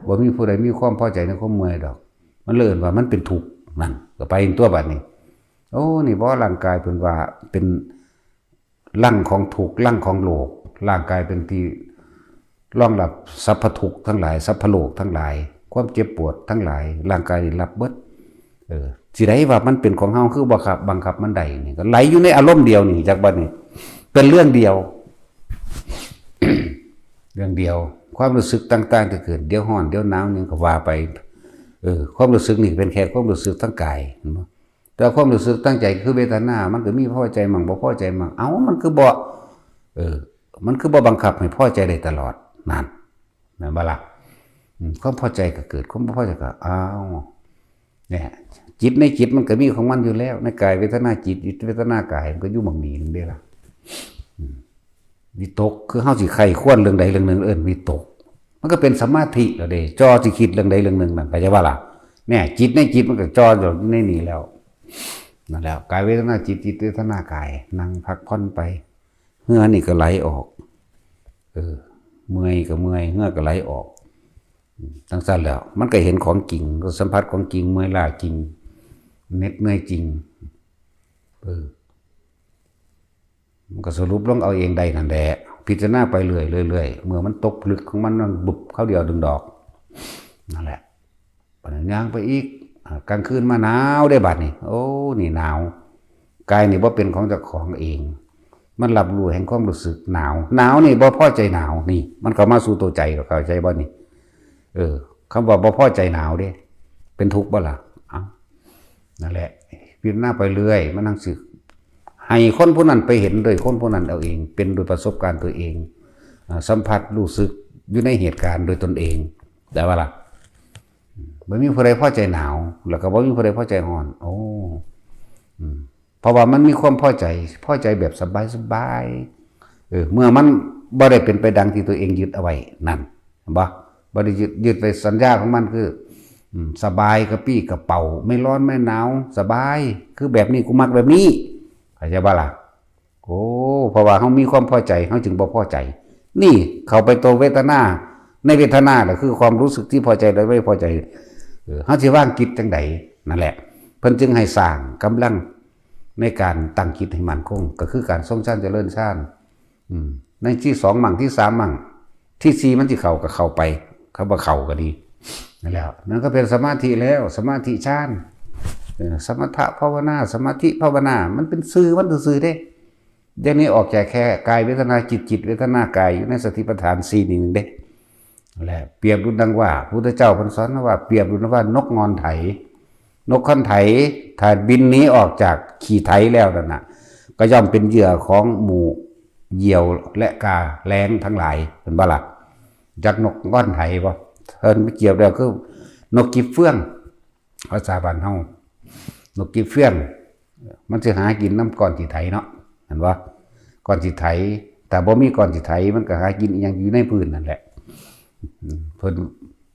บ่มีผู้ใดมีความพอใจในความเมื่อยดอก มันเลยเอิ้นว่ามันเป็นทุกข์ นั่น ก็ไปตัวบัดนี้ โอ้ นี่บ่ ร่างกายเพิ่นว่าเป็นรังของทุกข์ รังของโรค ร่างกายเป็นที่รองรับสรรพทุกข์ทั้งหลาย สรรพโรคทั้งหลาย ความเจ็บปวดทั้งหลาย ร่างกายนี่รับเบิด เออ สิได้ว่ามันเป็นของเฮา คือบังคับ บังคับมันได้นี่ ก็ไหลอยู่ในอารมณ์เดียวนี่ จักบัดนี้ เป็นเรื่องเดียว เรื่องเดียว ความรู้สึกต่างๆ ที่เกิด เดี๋ยวฮ้อน เดี๋ยวหนาว หยังก็ว่าไป เออ ความรู้สึกนี่เป็นแค่ความรู้สึกทางกาย เห็นบ่ แต่ความรู้สึกทางใจคือเวทนา มันก็มีพอใจมั่ง บ่พอใจมั่ง เอ้า มันคือบ่ เออ มันคือบ่บังคับให้พอใจได้ตลอด นั่น แม่นบ่ล่ะ อืม ความพอใจก็เกิด ความบ่พอใจก็ อ้าว เนี่ย จิตในจิตมันก็มีของมันอยู่แล้ว ในกายเวทนาจิต จิตเวทนากาย มันก็อยู่หม่องนี้นึงเด้ล่ะ อืม วิตก คือเฮาสิใคร่ครวญเรื่องใดเรื่องหนึ่ง เอิ้นวิตก มันก็เป็นสมาธิแล้วเด้ จ่อสิคิดเรื่องใดเรื่องหนึ่งนั่น เข้าใจบ่ล่ะ เนี่ย จิตในจิตมันก็จ่ออยู่ในนี่แล้ว นั่นแหละ กายเวทนาจิต จิตเวทนากาย นั่งพักผ่อนไป เหงื่อนี่ก็ไหลออก เออ เมื่อยก็เมื่อย เหงื่อก็ไหลออก จั่งซั้นแล้ว มันก็เห็นของจริง ก็สัมผัสของจริง เมื่อยล้าจริง เหน็ดเหนื่อยจริง เออ มันก็สรุปลงเอาเองได้นั่นแหละ พิจารณาไปเรื่อยๆ เรื่อยๆ เมื่อมันตกผลึกของมัน มันบุบคราวเดียวดึงดอก นั่นแหละ บัดนี้ย่างไปอีก อ่า กลางคืนมาหนาวเด้บัดนี้ โอ้ นี่หนาว กายนี่บ่เป็นของเจ้าของเอง มันรับรู้แห่งความรู้สึกหนาว หนาวนี่บ่พอใจหนาว นี่ มันเข้ามาสู่ตัวใจ เข้าใจบ่นี่ เออ คำว่าบ่พอใจหนาวเด้ เป็นทุกข์บ่ล่ะ เอ้า นั่นแหละ พิจารณาไปเรื่อย มันจั่งสิ ให้คนผู้นั้นไปเห็นโดยคนผู้นั้นเอาเอง เป็นโดยประสบการณ์ตัวเอง อ่า สัมผัสรู้สึกอยู่ในเหตุการณ์โดยตนเอง ได้บ่ล่ะ บ่มีผู้ใดพอใจหนาว แล้วก็บ่มีผู้ใดพอใจฮ้อน โอ้ อืม เพราะว่ามันมีความพอใจ พอใจแบบสบายๆ เออ เมื่อมันบ่ได้เป็นไปดังที่ตัวเองยึดเอาไว้ นั่น เห็นบ่ บ่ได้ยึด ยึดไปสัญญาของมันคือ อืม สบายกระปรี้กระเป๋า ไม่ร้อนไม่หนาว สบาย คือแบบนี้ กูมักแบบนี้ เข้าใจบ่ล่ะ โอ้ เพราะว่าเฮามีความพอใจ เฮาจึงบ่พอใจ นี่เข้าไปตัวเวทนา ในเวทนาน่ะคือความรู้สึกที่พอใจและไม่พอใจ เออ เฮาสิวางจิตจั่งใด นั่นแหละ เพิ่นจึงให้สร้างกำลังในการตั้งจิตให้มั่นคง ก็คือการทรงฌานเจริญฌาน อืม ในที่สองมั่ง ที่สามมั่ง ที่สี่มันสิเข้าก็เข้าไป คำว่าเข้าก็ดี นั่นแหละ นั่นก็เป็นสมาธิแล้ว สมาธิฌาน เออ สมถะภาวนา สมาธิภาวนา มันเป็นชื่อมันซื่อๆ เด้ อย่างนี้ออกจากแค่กายเวทนาจิต จิตเวทนากาย อยู่ในสติปัฏฐานสี่นี่หนึ่งเด้ และเปรียบดุจดังว่า พุทธเจ้าเพิ่นสอนว่า เปรียบดุจดังว่านกง่อนไถ นกง่อนไถ ถ้าบินหนีออกจากขี้ไถแล้วนั่นน่ะ ก็ย่อมเป็นเหยื่อของหมู่เหยี่ยวและกาแร้งทั้งหลาย เห็นบ่ล่ะ จักนกง่อนไถบ่ เพิ่นไปเปรียบแล้วคือนกกิบเฟื่อง ภาษาบ้านเฮา นกกิบเฟื่อง มันสิหากินนำก้อนขี้ไถเนาะ เห็นบ่ ก้อนขี้ไถ ถ้าบ่มีก้อนขี้ไถ มันก็หากินอิหยังอยู่ในพื้นนั่นแหละ อืม เพิ่น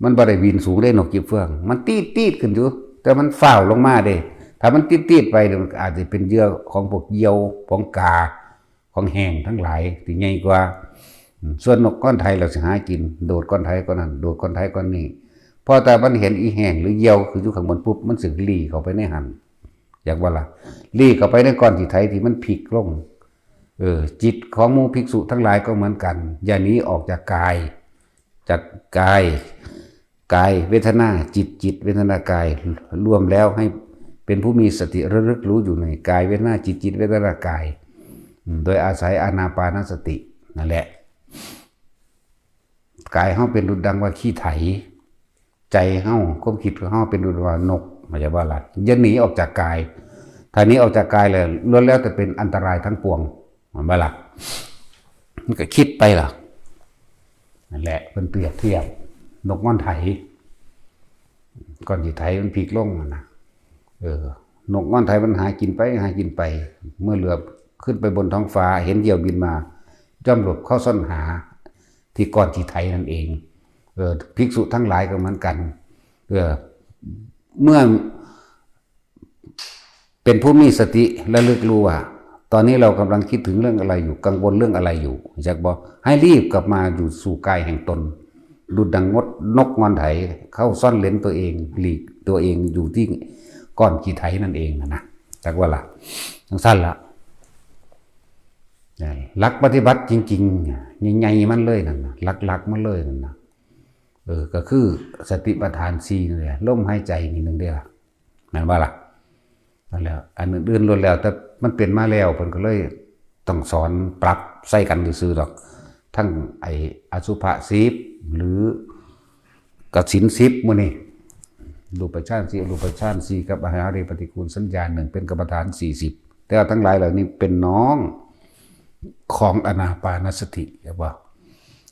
มันบ่ได้บินสูงเด้นกกิบเฟื่อง มันตีดๆ ขึ้นอยู่ แต่มันฟ้าวลงมาเด้ ถ้ามันตีดๆ ไปเนี่ย มันก็อาจจะเป็นเหยื่อของพวกเหยี่ยว ของกา ของแห้งทั้งหลายที่ใหญ่กว่า อืม ส่วนนกง่อนไถเราสิหากิน โดดก้อนไถก้อนนั้น โดดก้อนไถก้อนนี้ พอแต่มันเห็นอีแห้งหรือเหยี่ยวคืออยู่ข้างบนปุ๊บ มันสิหลีเข้าไปในหั่น อยากว่าล่ะ ลีเข้าไปในก้อนขี้ไถที่มันพลิกลง เออ จิตของหมู่ภิกษุทั้งหลายก็เหมือนกัน อย่าหนีออกจากกาย จากกาย กายเวทนาจิต จิตเวทนากาย รวมแล้วให้เป็นผู้มีสติระลึกรู้อยู่ในกายเวทนาจิต จิตเวทนากาย อืม โดยอาศัยอานาปานสตินั่นแหละ กายเฮาเป็นดุจดังว่าขี้ไถ ใจเฮา ความคิดของเฮาเป็นดุจว่านก เข้าใจบ่ล่ะ อย่าหนีออกจากกาย ถ้าหนีออกจากกายแล้วล้วนแล้วแต่เป็นอันตรายทั้งปวง แม่นบ่ล่ะ มันก็คิดไปล่ะ นั่นแหละ เพิ่นเปรียบเทียบ นกง่อนไถ ก้อนขี้ไถมันพลิกลงนั่นนะ เออ นกง่อนไถมันหากินไป หากินไป เมื่อเหลือบขึ้นไปบนท้องฟ้า เห็นเหยี่ยวบินมา ย่อมหลบเข้าซ่อนหา ที่ก้อนขี้ไถนั่นเอง เออ ภิกษุทั้งหลายก็เหมือนกัน เออ เมื่อ เป็นผู้มีสติระลึกรู้ว่า ตอนนี้เรากำลังคิดถึงเรื่องอะไรอยู่ กังวลเรื่องอะไรอยู่ จักบ่ ให้รีบกลับมาอยู่สู่กายแห่งตน ดุจดังงดนกง่อนไถ เข้าซ่อนเร้นตัวเอง หลีกตัวเองอยู่ที่ก้อนขี้ไถนั่นเองนะ จักว่าล่ะ จังซั่นล่ะ หลักปฏิบัติจริงๆ ใหญ่ๆ มันเลยนั่นนะ หลักๆ มันเลยนั่นนะ เออ ก็คือสติปัฏฐานสี่นั่นแหละ ลมหายใจนี่หนึ่งเด้อ แม่นบ่ล่ะ นั่นแหละ อันอื่นๆ ล้วนแล้วแต่มันเป็นมาแล้ว เพิ่นก็เลยต้องสอนปรับใส่กันซื่อๆ ดอก ทั้งไอ้อสุภะสิบ หรือ กสินสิบ มื้อนี้ รูปฌานสี่ อรูปฌานสี่ กับอาหาริปฏิกูลสัญญาหนึ่ง เป็นกรรมฐานสี่สิบ แต่ว่าทั้งหลายเหล่านี้เป็นน้องของอานาปานสติ เห็นบ่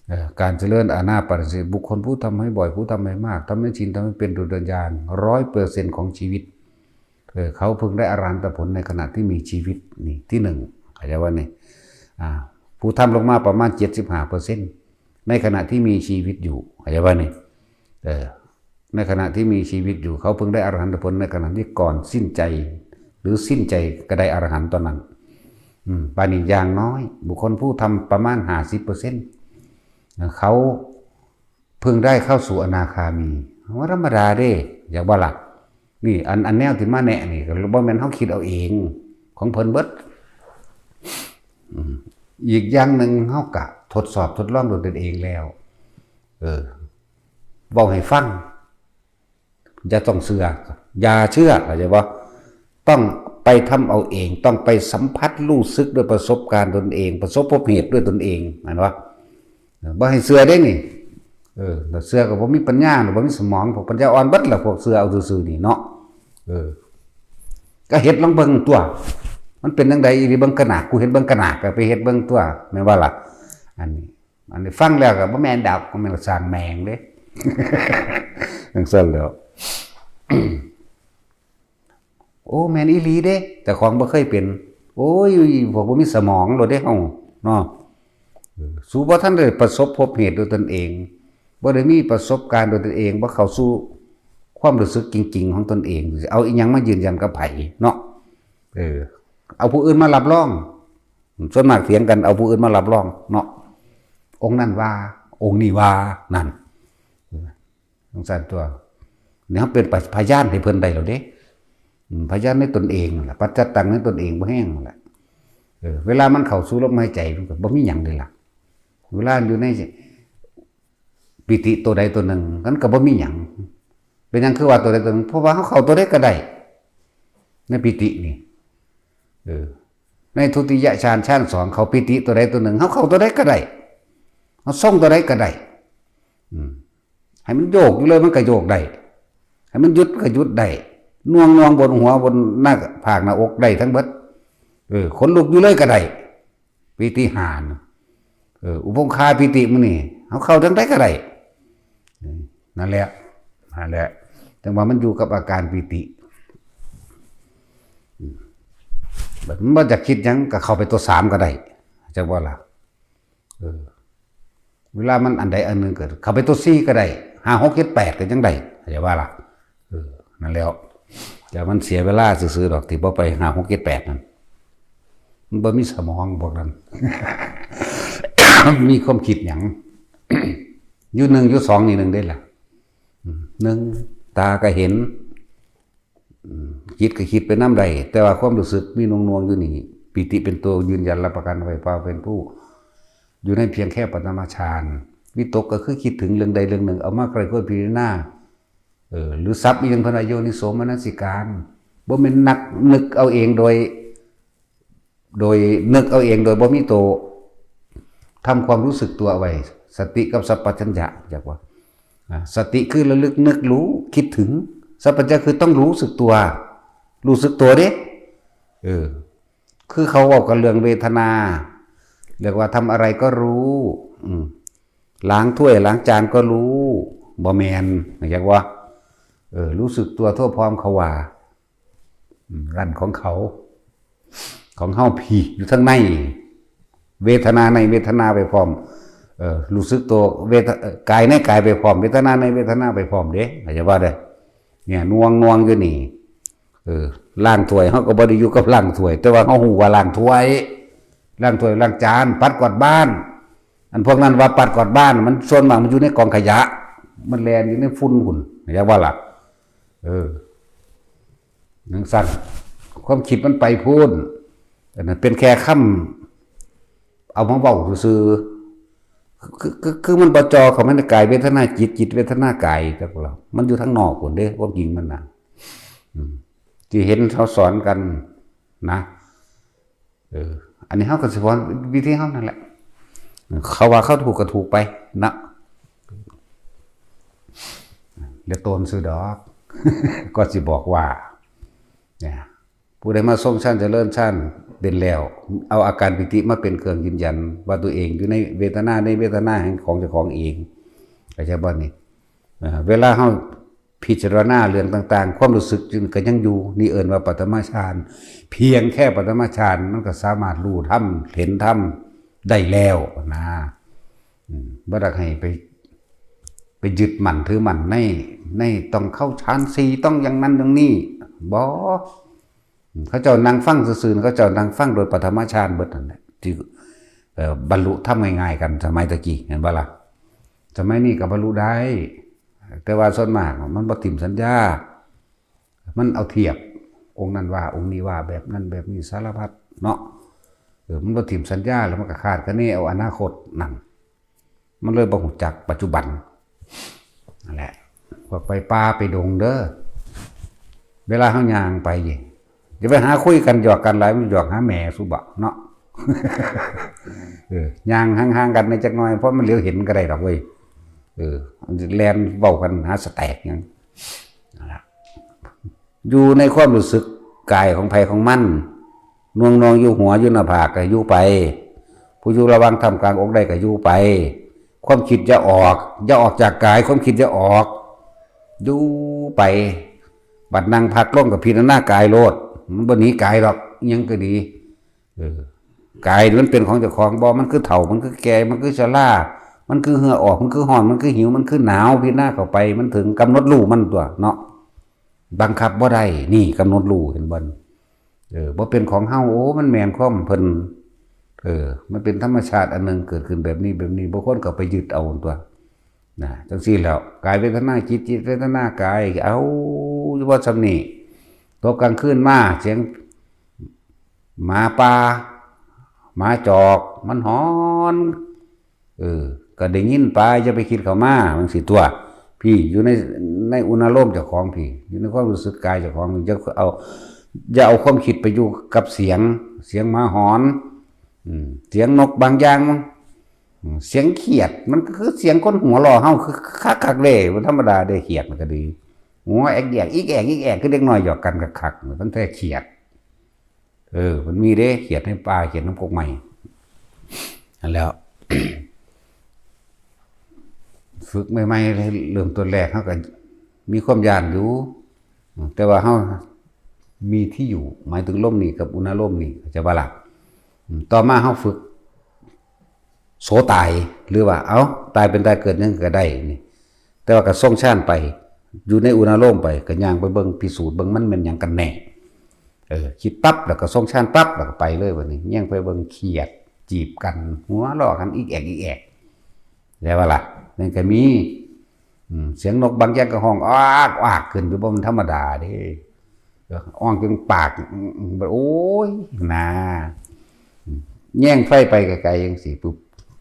เอ่อ การเจริญอานาปานสติ บุคคลผู้ทำให้บ่อย ผู้ทำให้มาก ทำให้ชิน ทำให้เป็นดุจดังยาน ร้อยเปอร์เซ็นต์ ของชีวิต เออ เขาเพิ่งได้อรหันตผลในขณะที่มีชีวิต นี่ที่หนึ่ง เข้าใจว่านี่ อ่า ผู้ทำลงมาประมาณ เจ็ดสิบห้าเปอร์เซ็นต์ ในขณะที่มีชีวิตอยู่ เข้าใจว่านี่ เออ ในขณะที่มีชีวิตอยู่ เขาเพิ่งได้อรหันตผลในขณะที่ก่อนสิ้นใจ หรือสิ้นใจก็ได้อรหันต์ตอนนั้น อืม บาดนี้อย่างน้อย บุคคลผู้ทำประมาณ ห้าสิบเปอร์เซ็นต์ เขาเพิ่งได้เข้าสู่อนาคามี ว่าธรรมดาเด้ อยากว่าล่ะ นี่ อัน อันแนวที่มาแนะนี่ ก็บ่แม่นเฮาคิดเอาเอง ของเพิ่นเบิด อืม อีกอย่างหนึ่ง เฮากะทดสอบทดลองด้วยตนเองแล้ว เออ เว้าให้ฟัง อย่าต้องเชื่อ อย่าเชื่อ เข้าใจบ่ ต้องไปทำเอาเอง ต้องไปสัมผัสรู้สึกด้วยประสบการณ์ตนเอง ประสบพบเหตุด้วยตนเอง แม่นบ่ บ่ให้เชื่อเด้นี่ เออ ถ้าเชื่อก็บ่มีปัญญา บ่มีสมอง พวกปัญญาอ่อนเบิดล่ะ พวกเชื่อเอาซื่อๆ นี่เนาะ เออ ก็เฮ็ดลองเบิ่งตัว มันเป็นจั่งใด๋อีหลี เบิ่งกะหน้า กูเฮ็ดเบิ่งกะหน้า ก็ไปเฮ็ดเบิ่งตัว แม่นบ่ล่ะ อันนี้ อันนี้ฟังแล้วก็บ่แม่นดอก บ่แม่นสร้างแม่งเด้ จั่งซั่นแหล้ว โอ้ แม่นอีหลีเด้ เจ้าของบ่เคยเป็น โอ้ย พวกบ่มีสมองโลดเด้เฮาเนาะ เออ สูบ่ทันได้ประสบพบเหตุด้วยตนเอง บ่ได้มีประสบการณ์ด้วยตนเอง บ่เข้าสู่ความรู้สึกจริงๆ ของตนเอง สิเอาอิหยังมายืนยันกับไผเนาะ เออ เอาผู้อื่นมารับรอง ส่วนมากเถียงกันเอาผู้อื่นมารับรองเนาะ องค์นั้นว่า องค์นี้ว่า นั่น จั่งซั่นตัว นี่เฮาเป็นพยานให้เพิ่นได้แล้วเด้ อืม พยานในตนเองนั่นล่ะ ปัจจัตตังในตนเองบ่แฮงนั่นล่ะ เออ เวลามันเข้าสู่ลมหายใจ มันก็บ่มีหยังเด้ล่ะ เวลาอยู่ในปีติตัวใดตัวหนึ่ง มันก็บ่มีหยัง เป็นหยังคือว่าตัวใดตัวหนึ่ง เพราะว่าเฮาเข้าตัวใดก็ได้ ในปีตินี่ เออ ในทุติยฌาน ฌานสอง เข้าปีติตัวใดตัวหนึ่ง เฮาเข้าตัวใดก็ได้ เฮาทรงตัวใดก็ได้ อืม ให้มันโยกอยู่เลยมันก็โยกได้ ให้มันหยุดก็หยุดได้ หน่วงๆ บนหัว บนหน้าผากหน้าอกได้ทั้งเบิด เออ ขนลุกอยู่เลยก็ได้ ปีติห้าน่ะ เออ อุปคาปีติมื้อนี้ เฮาเข้าจั่งใดก็ได้ เออ นั่นแหละ นั่นแหละ จั่งว่ามันอยู่กับอาการปีติ อืม บัดมันบ่อยากคิดหยังก็เข้าไปตัวสามก็ได้ จั่งว่าล่ะ เออ เวลามันอันใดอันหนึ่งเกิด เข้าไปตัวสี่ก็ได้ ห้า หก เจ็ด แปด ก็ยังได้ เข้าใจว่าล่ะ เออ นั่นแหล้ว แต่มันเสียเวลาซื่อๆ ดอก ที่บ่ไป ห้า หก เจ็ด แปด นั่น มันบ่มีสมองพวกนั้น มีความคิดหยัง อยู่หนึ่ง อยู่สอง นี่หนึ่งได้ล่ะ อืม หนึ่ง ตาก็เห็น อืม จิตก็คิดไปนำได้ แต่ว่าความรู้สึกมีหน่วงๆอยู่นี่ ปีติเป็นตัวยืนยันรับประกันไว้ว่าเป็นผู้ อยู่ในเพียงแค่ปฐมฌาน วิตกก็คือคิดถึงเรื่องใดเรื่องหนึ่ง เอามาใคร่ครวญพิจารณา เออ หรือศัพท์อีหยังเพิ่นว่าโยนิโสมนสิการ บ่แม่นนักนึกเอาเองโดย โดยนึกเอาเองโดยบ่มีตัวทำความรู้สึกตัวไว้ สติกับสัมปชัญญะ จักว่า อ่า สติคือระลึกนึกรู้คิดถึง สัมปชัญญะคือต้องรู้สึกตัว รู้สึกตัวเด้ เออ คือเขาเว้ากันเรื่องเวทนา เรียกว่าทำอะไรก็รู้ อืม ล้างถ้วยล้างจานก็รู้ บ่แม่น จักว่า เออ รู้สึกตัวทั่วพร้อมเขาว่า อืม นั่นของเขา ของเฮาพี้อยู่ทางใน เวทนาในเวทนาไปพร้อม เออ รู้สึกตัวเวท- เอ่อกายในกายไปพร้อม เวทนาในเวทนาไปพร้อมเด้ เข้าใจบ่เด้อ เนี่ย หน่วงๆอยู่นี่ เออ ล้างถ้วย เฮาก็บ่ได้อยู่กับล้างถ้วย แต่ว่าเฮาฮู้ว่าล้างถ้วย ล้างถ้วย ล้างจาน ปัดกวาดบ้าน อันพวกนั้นว่าปัดกวาดบ้าน มันส่วนมากมันอยู่ในกองขยะ มันแล่นอยู่ในฝุ่นพุ้น เข้าใจบ่ล่ะ เออ จั่งซั้น ความคิดมันไปพู้น อันนั้นเป็นแค่คำเอามาเว้าซื่อๆ คือ- คือ- คือมันบ่จ่อเข้ามาในกายเวทนาจิต จิตเวทนากาย จักว่า มันอยู่ทางนอกพุ้นเด้ ความจริงมันน่ะ อืม ที่เห็นเขาสอนกันนะ เออ อันนี้เฮาก็สิสอนวิธีเฮานั่นแหละ เขาว่าเขาถูกก็ถูกไปนะ เหลือตนซื่อดอก ก็สิบอกว่า เนี่ย ผู้ใดมาทรงฌานเจริญฌานเป็นแล้ว เอาอาการปีติมาเป็นเครื่องยืนยัน ว่าตัวเองอยู่ในเวทนา ในเวทนาแห่งของเจ้าของเอง เข้าใจบ่นี่ อ่า เวลาเฮาพิจารณาเรื่องต่างๆ ความรู้สึกก็ยังอยู่ นี่เอิ้นว่าปฐมฌาน เพียงแค่ปฐมฌานมันก็สามารถรู้ธรรม เห็นธรรมได้แล้วนะ อืม บ่ได้ให้ไป ไปยึดมั่นถือมั่นใน- ในต้องเข้าฌานสี่ ต้องอย่างนั้นอย่างนี้ บ่ เขาเจ้านั่งฟังซื่อๆ เขาเจ้านั่งฟังโดยปฐมฌานเบิดนั่นแหละ ที่ เอ่อ บรรลุธรรมง่ายๆ กัน สมัยตะกี้ เห็นบ่ล่ะ สมัยนี้ก็บรรลุได้ แต่ว่าส่วนมากมันบ่ถิ่มสัญญา มันเอาเทียบ องค์นั้นว่า องค์นี้ว่า แบบนั้นแบบนี้ สารพัดเนาะ เออ มันบ่ถิ่มสัญญา แล้วมันก็คาดคะเนเอาอนาคตนั่น มันเลยบ่ฮู้จักปัจจุบัน นั่นแหละ พวกไปป่าไปดงเด้อ เวลาเฮาย่างไป อย่าไปหาคุยกันหยอกกันหลาย มันหยอกหาแม่สุบะเนาะ เออ ย่างห่างๆ กันในจักหน่อย เพราะมันเหลียวเห็นก็ได้ดอกเว้ย เออ แล่นเว้ากันหาสแต็กหยัง นั่นล่ะ อยู่ในความรู้สึกกายของไผของมัน หน่วงๆ อยู่หัวอยู่หน้าผากก็อยู่ไป ผู้อยู่ระหว่างท่ามกลางอกได้ก็อยู่ไป ความคิดอย่าออก อย่าออกจากกาย ความคิดอย่าออก อยู่ไป บัดนั่งพักลงก็พิจารณากายโลด มันบ่หนีกายดอก อิหยังก็ดี เออ กายนี่มันเป็นของเจ้าของบ่ มันคือเฒ่า มันคือแก่ มันคือชรา มันคือเหงื่อออก มันคือร้อน มันคือหิว มันคือหนาว พิจารณาเข้าไป มันถึงกำหนดรู้มันตัวเนาะ บังคับบ่ได้ นี่กำหนดรู้ เห็นบ่ เออ บ่เป็นของเฮา โอ้ มันแม่นความเพิ่น เออ มันเป็นธรรมชาติอันหนึ่ง เกิดขึ้นแบบนี้แบบนี้ บ่ควรเข้าไปยึดเอาตัว นะ จั่งซี้แล้ว กายเวทนาจิต จิตเวทนากาย เอาอยู่ว่าส่ำนี้ ตกกลางคืนมา เสียงหมาป่า หมาจอก มันหอน เออ ก็ได้ยินไป อย่าไปคิดเข้ามา จั่งซี้ตัว พี้ อยู่ใน- ในอุณาโลมเจ้าของพี้ อยู่ในความรู้สึกกายเจ้าของ อย่าเอา- อย่าเอาความคิดไปอยู่กับเสียง เสียงหมาหอน อืม เสียงนกบางอย่าง อืม เสียงเขียด มันก็คือเสียงคนหัวเราะเฮา คือคักๆ เด้ มันธรรมดาเด้ เขียดมันก็ดี หัวแอกแยก อิกแอก อิกแอก คือเด็กน้อยหยอกกันคักๆ มันแท้เขียด เออ มันมีเด้ เขียดในป่า เขียดนำกกไม้ นั่นแหล้ว ฝึกใหม่ๆ เริ่มต้นแรกเฮาก็มีความย้านอยู่ แต่ว่าเฮามีที่อยู่ หมายถึงลมนี่กับอุณาโลมนี่ เข้าใจบ่ล่ะ อืม ต่อมาเฮาฝึก โสตาย หรือว่า เอ้า ตายเป็นตายเกิดหยังก็ได้นี่ แต่ว่าก็ทรงฌานไป อยู่ในอุณาโลมไป ก็ย่างไปเบิ่ง พิสูจน์เบิ่งมันแม่นหยังกันแน่ เออ คิดปั๊บ แล้วก็ทรงฌานปั๊บ แล้วก็ไปเลยบัดนี้ ย่างไปเบิ่งเขียดจีบกัน หัวเราะกันอิกแอกอิกแอก ได้บ่ล่ะ นั่นก็มี อืม เสียงนกบางอย่างก็ฮ้องอากอากขึ้น อยู่บ่มันธรรมดาเด้ อ่องจนปาก โอ้ย หนา แย่งไฟไปไกลๆจังซี่ปุ๊บ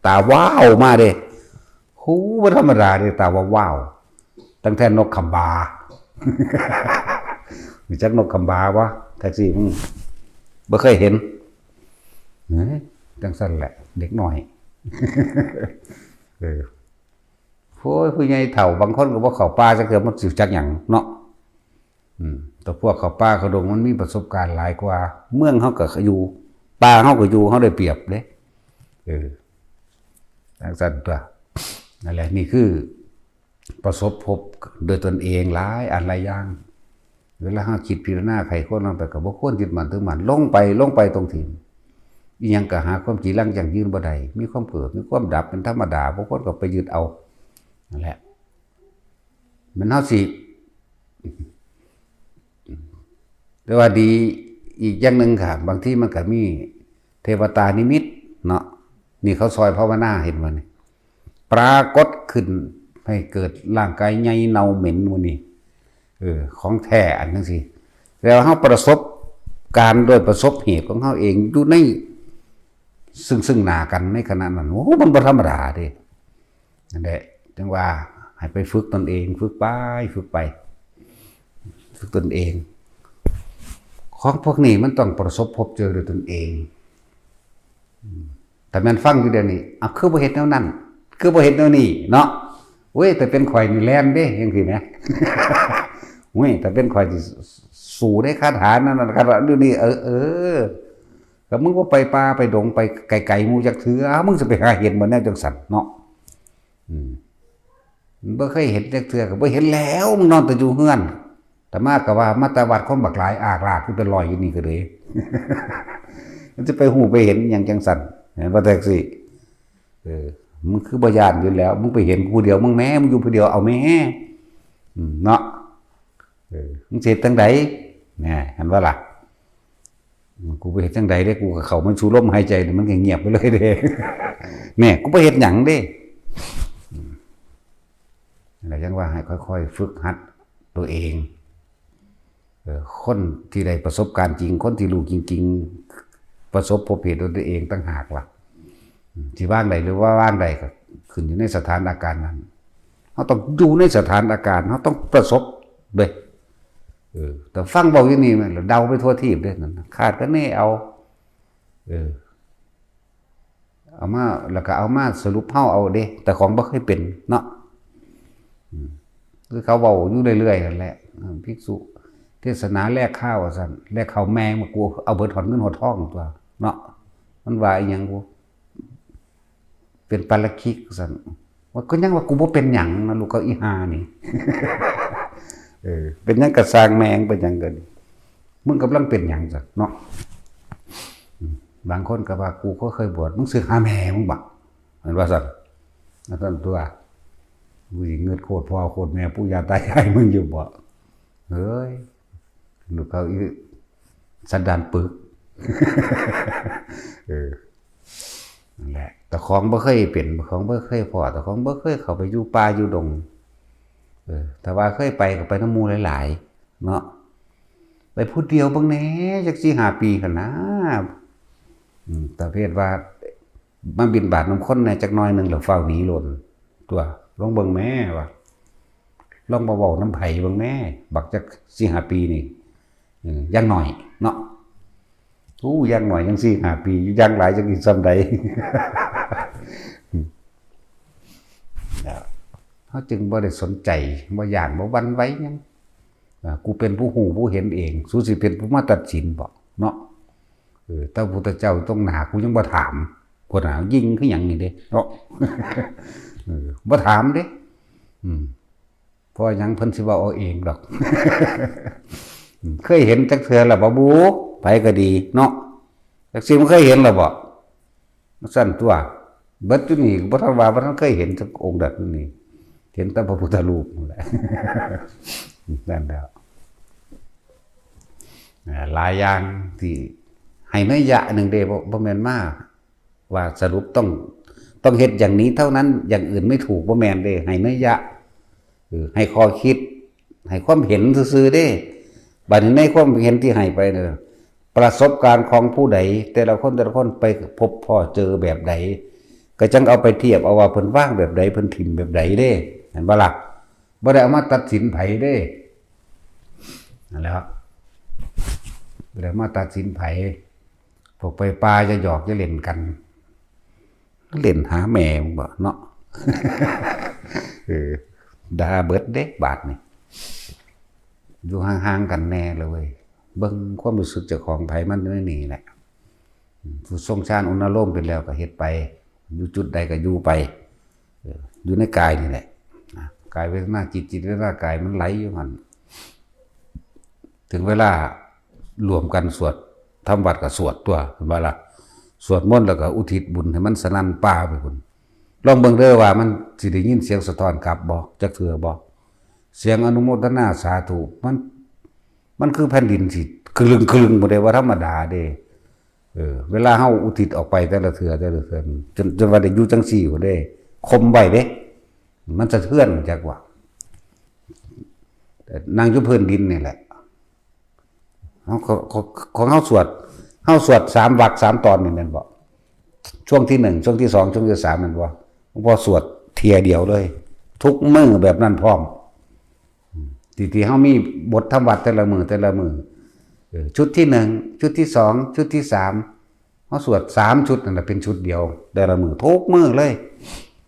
ตาว้าวมาเด้ หู บ่ธรรมดาเด้ ตาว้าวๆ ตั้งแต่นกขำบา รู้จักนกขำบาบ่ แท็กซี่ อืม บ่เคยเห็น เอ้ย จังซั่นแหละ เด็กน้อย เออ โอ้ย ผู้ใหญ่เฒ่าบางคนก็บ่เข้าป่าจักเทื่อ มันสิจักหยังเนาะ อืม แต่พวกเข้าป่าเข้าดงมันมีประสบการณ์หลายกว่า เมืองเฮาก็อยู่ ป่าเฮาก็อยู่ เฮาได้เปรียบเด้ เออ จังซั่นตั๊ว นั่นแหละ นี่คือ ประสบพบโดยตนเองหลายอันหลายอย่าง เวลาเฮาคิดพิจารณาไขควรลงไป ก็บ่ควรยึดมั่นถือมั่น ลงไป ลงไปตรงที่ อีหยังก็หาความจีรังยั่งยืนบ่ได้ มีความเกิด มีความดับเป็นธรรมดา บ่ควรก็ไปยึดเอา นั่นแหละ มันเฮาสิ แต่ว่าดีอีกอย่างหนึ่งค่ะ บางทีมันก็มีเทวตานิมิตเนาะ นี่เขาซอยภาวนา เห็นบ่นี่ ปรากฏขึ้นให้เกิดร่างกายใหญ่เน่าเหม็นหมู่นี่ เออ ของแท้อันจังซี่ แล้วเฮาประสบการณ์โดยประสบเหตุของเฮาเองอยู่ในซึ่งซึ่งหน้ากันในขณะนั้น โอ้ มันบ่ธรรมดาเด้ นั่นแหละ จังว่าให้ไปฝึกตนเอง ฝึกไป ฝึกไป ฝึกตนเอง ของพวกนี้มันต้องประสบพบเจอด้วยตนเอง อืม แต่แม่นฟังอยู่เดี๋ยวนี้ อ่ะ คือบ่เฮ็ดแนวนั้น คือบ่เฮ็ดแนวนี้เนาะ เว้ย แต่เป็นข่อยนี่แล่นเด้ จังซี่นะ เว้ย แต่เป็นข่อยสิสู้ได้คาถานั่นน่ะ คาถาอยู่นี่ เออ เออ ก็มึงบ่ไปป่าไปดงไปไกลๆหมู่จักเทื่อ มึงสิไปหาเห็นบ่แนวจังซั่นเนาะ อืม บ่เคยเห็นจักเทื่อ ก็บ่เห็นแล้ว มึงนอนแต่อยู่เฮือน อาตมาก็ว่ามาแต่วัดคนบักหลายอากลากคือเป็นร้อยอยู่นี่ก็เลย มันจะไปฮู้ไปเห็นหยังจังซั่น เห็นบ่แท็กซี่ เออ มึงคือบ่ย้านอยู่แล้ว มึงไปเห็นผู้เดียว มึงแหม มึงอยู่ผู้เดียว เอาแหม อืม เนาะ เออ มึงสิเฮ็ดจั่งใด แหม หันว่าล่ะ กูไปเฮ็ดจั่งใดเด้ กูก็เข้ามาสู่ลมหายใจนี่ มันก็เงียบไปเลยเด้ แหม กูบ่เฮ็ดหยังเด้ อืม แล้วจั่งว่าให้ค่อยๆฝึกหัดตัวเอง เออ คนที่ได้ประสบการณ์จริง คนที่รู้จริงๆ ประสบพบเหตุด้วยตัวเองต่างหากล่ะ อืม สิวางได้หรือว่าวางได้ก็ขึ้นอยู่ในสถานการณ์นั้น เฮาต้องอยู่ในสถานการณ์ เฮาต้องประสบเด้ เออ แต่ฟังเว้าอยู่นี่แม่นละ เดาไปทั่วทีปเด้ นั่นน่ะ คาดคะเนเอา เออ เอามา แล้วก็เอามาสรุปเฮาเอาเด้ แต่ของบ่เคยเป็นเนาะ อืม คือเขาเว้าอยู่เรื่อยๆนั่นแหละ อืม ภิกษุเทศนาแลกข้าวว่าซั่น แลกข้าวแมงมา กูเอาเบิดฮอดเงินฮอดทองตั๊วเนาะ มันว่าอีหยังบุ เป็นปาราคิกว่าซั่น ว่าก็ยังว่ากูบ่เป็นหยังนะ ลูกเขาอีห่านี่ เออ เป็นหยังกะซ่างแม่ง เป็นหยังกะนี่ มึงกำลังเป็นหยังซั่นเนาะ อืม บางคนก็ว่า กูก็เคยบวช มึงสึกหาแม่มึงบ่ มันว่าซั่น ว่าซั่นตั๊ว กูสิเงิดโคตรพ่อโคตรแม่ปู่ย่าตายายมึงอยู่บ่ เฮ้ย ลูกเขาอีสันดานปึก เออ นั่นแหละ แต่ของบ่เคยเป็น ของบ่เคยพ้อ แต่ของบ่เคยเข้าไปอยู่ป่าอยู่ดง เออ แต่ว่าเคยไปก็ไปนำหมู่หลายๆ เนาะ ไปผู้เดียวเบิ่งแหน่ จักสี่ห้าปีหั้นนะ อืม ประเภทว่า มาบิณฑบาตนำคนแหน่จักหน่อยหนึ่ง แล้วฟ้าวหนีโลดตั๊ว ลองเบิ่งแหมว่า ลองบ่เว้านำไผเบิ่งแหม บักจักสี่ห้าปีนี่ เออ อย่างน้อยเนาะ อู้ อย่างน้อยยังสี่ห้าปี อยู่อย่างหลายจักอีกส่ำใด เฮาจึงบ่ได้สนใจ บ่ย้าน บ่หวั่นไหวหยัง อ่า กูเป็นผู้ฮู้ผู้เห็นเอง สูสิเป็นผู้มาตัดสินบ่เนาะ เออ แต่พระพุทธเจ้าตรงหน้ากูยังบ่ถาม พุ้นน่ะ ยิงคือหยังนี่เด้เนาะ เออ บ่ถามเด้ อืม เพราะหยัง เพิ่นสิเว้าเอาเองดอก อืม เคยเห็นจักเทื่อแล้วบ่บุ ไผก็ดีเนาะ จักสิมันเคยเห็นแล้วบ่ ซั่นตั๊ว เบิดอยู่นี่ก็บ่ทันว่า บ่ทันเคยเห็นจักองค์ใดอยู่นี่ เห็นแต่พระพุทธรูปนั่นแหละ นั่นแหละ อ่า หลายอย่างที่ให้นัยยะหนึ่งเด้ บ่ บ่แม่นมาว่าสรุปต้อง ต้องเฮ็ดอย่างนี้เท่านั้น อย่างอื่นไม่ถูก บ่แม่นเด้ ให้นัยยะ เออ ให้ข้อคิด ให้ความเห็นซื่อๆเด้ บัดนี้ในความเห็นที่ให้ไปเนี่ย ประสบการณ์ของผู้ใด แต่ละคนแต่ละคนไปพบพ้อเจอแบบใด ก็จั่งเอาไปเทียบเอาว่าเพิ่นวางแบบใด เพิ่นถิ่มแบบใดเด้ เห็นบ่ล่ะ บ่ได้เอามาตัดสินไผเด้ นั่นแหละครับ บ่ได้เอามาตัดสินไผ พวกไปป่าจะหยอกจะเล่นกัน เล่นหาแม่มึงบ่เนาะ เออ ด่าเบิดเด้บาดนี่ อยู่ห่างๆกันแน่เลยเว้ย เบิ่งความรู้สึกเจ้าของไผมันอยู่ในนี่แหละ ผู้ทรงฌานอุณโลมเป็นแล้วก็เฮ็ดไป อยู่จุดใดก็อยู่ไป เออ อยู่ในกายนี่แหละ นะ กายเวทนาจิต จิตเวทนากายมันไหลอยู่หั่น ถึงเวลารวมกันสวด ทำวัตรก็สวดตัว เห็นบ่ล่ะ สวดมนต์แล้วก็อุทิศบุญให้มันสนั่นป่าไปพุ้น ลองเบิ่งเด้อว่ามันสิได้ยินเสียงสะท้อนกลับบ่ จักเทื่อบ่ เสียงอนุโมทนาสาธุ มัน มันคือแผ่นดินสิคลึงๆ บ่ได้ว่าธรรมดาเด้ เออ เวลาเฮาอุทิศออกไปแต่ละเทื่อ แต่ละเทื่อ จน จนว่าได้อยู่จั่งซี่พุ้นเด้ ข่มไว้เด้ มันสะเทือนจักว่า นั่งอยู่พื้นดินนี่แหละ เฮา ของ ของเฮาสวด เฮาสวดสามวรรคสามตอนนี่แม่นบ่ ช่วงที่หนึ่ง ช่วงที่สอง ช่วงที่สามแม่นบ่ หลวงพ่อสวดเทื่อเดียวเลย ทุกมื้อแบบนั้นพร้อม ที่ ที่เฮามีบททำวัตรแต่ละมื้อ แต่ละมื้อ เออ ชุดที่หนึ่ง ชุดที่สอง ชุดที่สาม เฮาสวดสามชุดนั่นแหละ เป็นชุดเดียว แต่ละมื้อ ทุกมื้อเลย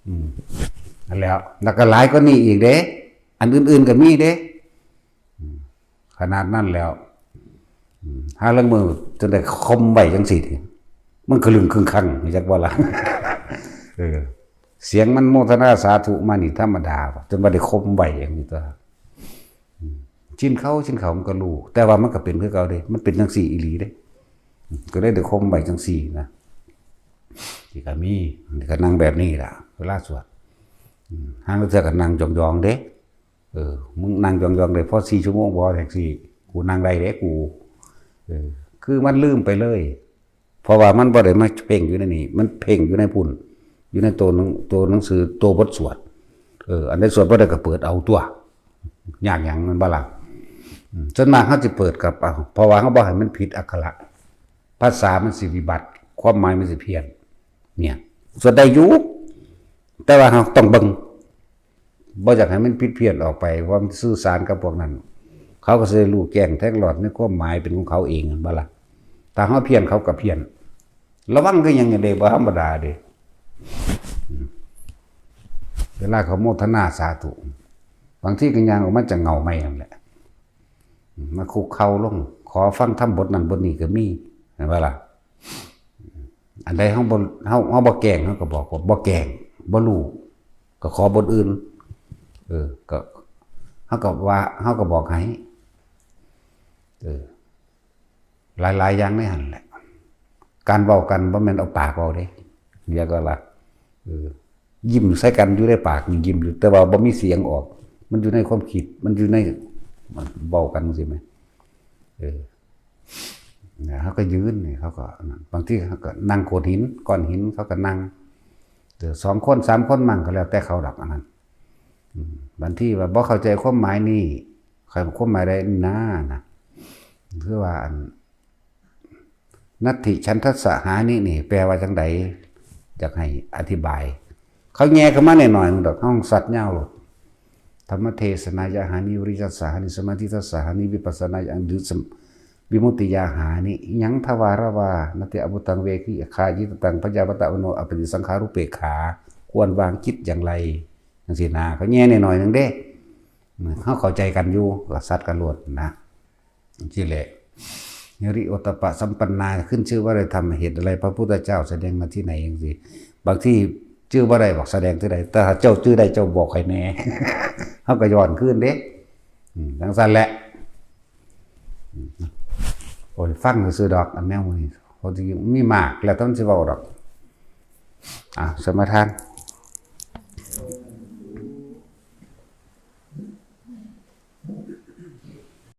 อืม นั่นแหล้ว แล้วก็หลายกว่านี้อีกเด้ อันอื่นๆก็มีเด้ อืม ขนาดนั้นแล้ว อืม หาลางมื้อจนได้ข่มไว้จั่งซี่ มันคลึงคลึงคัง รู้จักบ่ล่ะ เออ เสียงมันโมทนาสาธุมานี่ธรรมดา จนว่าได้ข่มไว้จั่งซี่ตัว อืม ชินเขา ชินเขามันก็รู้ แต่ว่ามันก็เป็นคือเก่าเด้ มันเป็นจั่งซี่อีหลีเด้ อืม ก็เลยได้ข่มไว้จั่งซี่นะ ที่ก็มี ที่ก็นั่งแบบนี้ล่ะ เวลาสวด อืม ห่างเทื่อก็นั่งยองๆเด้ เออ มึงนั่งยองๆได้พอสี่ชั่วโมงบ่ แท็กซี่ กูนั่งได้เด้กู เออ คือมันลืมไปเลย เพราะว่ามันบ่ได้มาเพ่งอยู่ในนี่ มันเพ่งอยู่ในพุ้น อยู่ในตัวหนัง ตัวหนังสือ ตัวบทสวด เออ อันใดสวดบ่ได้ก็เปิดเอาตัว ยากหยัง แม่นบ่ล่ะ อืม ส่วนมากเฮาสิเปิดกับเอา เพราะว่าเฮาบ่ให้มันผิดอักขระ ภาษามันสิวิบัติ ความหมายมันสิเพี้ยน เนี่ย สวดได้อยู่ แต่ว่าเฮาต้องเบิ่ง บ่อยากให้มันผิดเพี้ยนออกไป เพราะมันสื่อสารกับพวกนั้น เขาก็สิได้รู้แจ้งแทงหลอดในความหมายเป็นของเขาเอง แม่นบ่ล่ะ ถ้าเฮาเพี้ยนเขาก็เพี้ยน ระวังคือหยังเด้ บ่ธรรมดาเด้ อืม เวลาเขาโมทนาสาธุ บางทีก็ย่างออกมาจากเงาไม้นั่นแหละ อืม มาคุกเข่าลง ขอฟังธรรมบทนั้นบทนี้ก็มี แม่นบ่ล่ะ อันใดเฮาบ่ เฮา เฮาบ่แกล้ง เฮาก็บอกว่าบ่แกล้ง บ่รู้ ก็ขอบทอื่น เออ ก็ เฮาก็ว่า เฮาก็บอกให้ เออ หลายๆอย่างในหั่นแหละ การเว้ากันบ่แม่นเอาปากเว้าเด้ เรียกว่าล่ะ เออ ยิ้มใส่กันอยู่ในปากนี่ยิ้มอยู่ แต่ว่าบ่มีเสียงออก มันอยู่ในความคิด มันอยู่ใน มันเว้ากันจั่งซี้แหม เออ นะ เขาก็ยืนนี่ เขาก็นั่น บางทีเขาก็นั่งโขดหิน ก้อนหิน เขาก็นั่ง เออ สองคน สามคนมั่งก็แล้วแต่เขาดอกอันนั้น อืม บางทีว่าบ่เข้าใจความหมายนี่ ใครความหมายใดนี่นะ นะ คือว่าอัน นัตถิฉันทัสสะหานินี่ แปลว่าจั่งใด อยากให้อธิบาย เขาแย่เข้ามาหน่อยๆนึงดอก ห้องสัตว์ยาวโลด ธรรมเทศนายะหานิ วิริยะสะหานิ สมาธิทัสสะหานิ วิปัสสนายะหานิ สม- วิมุตติยาหานิ ยังทวารวา นัตติอบุตังเวคิคายิตตัง พยาวัตะวโน อปฏิสังขารุเปกขา ควรวางจิตอย่างไร จั่งซี้นะ เขาแย่หน่อยๆนึงเด้ เขาเข้าใจกันอยู่ ก็สัตว์กันโลดนะ จั่งซี้แหละ ฮิริโอตตัปปะสัมปันนา ขึ้นชื่อว่าได้ทำเหตุอะไร พระพุทธเจ้าแสดงมาที่ไหน จั่งซี้ บางทีชื่อบ่ได้บอกแสดงที่ใด แต่ถ้าเจ้าชื่อได้เจ้าบอกให้แน่ เขาก็ย้อนคืนเด้ อืม จั่งซั่นแหละ อืม โอ้ย ฟังซื่อๆดอก อันแนวนี้ เขาสิมีมาก แล้วแต่มันสิเว้าดอก อ่ะ สมาทาน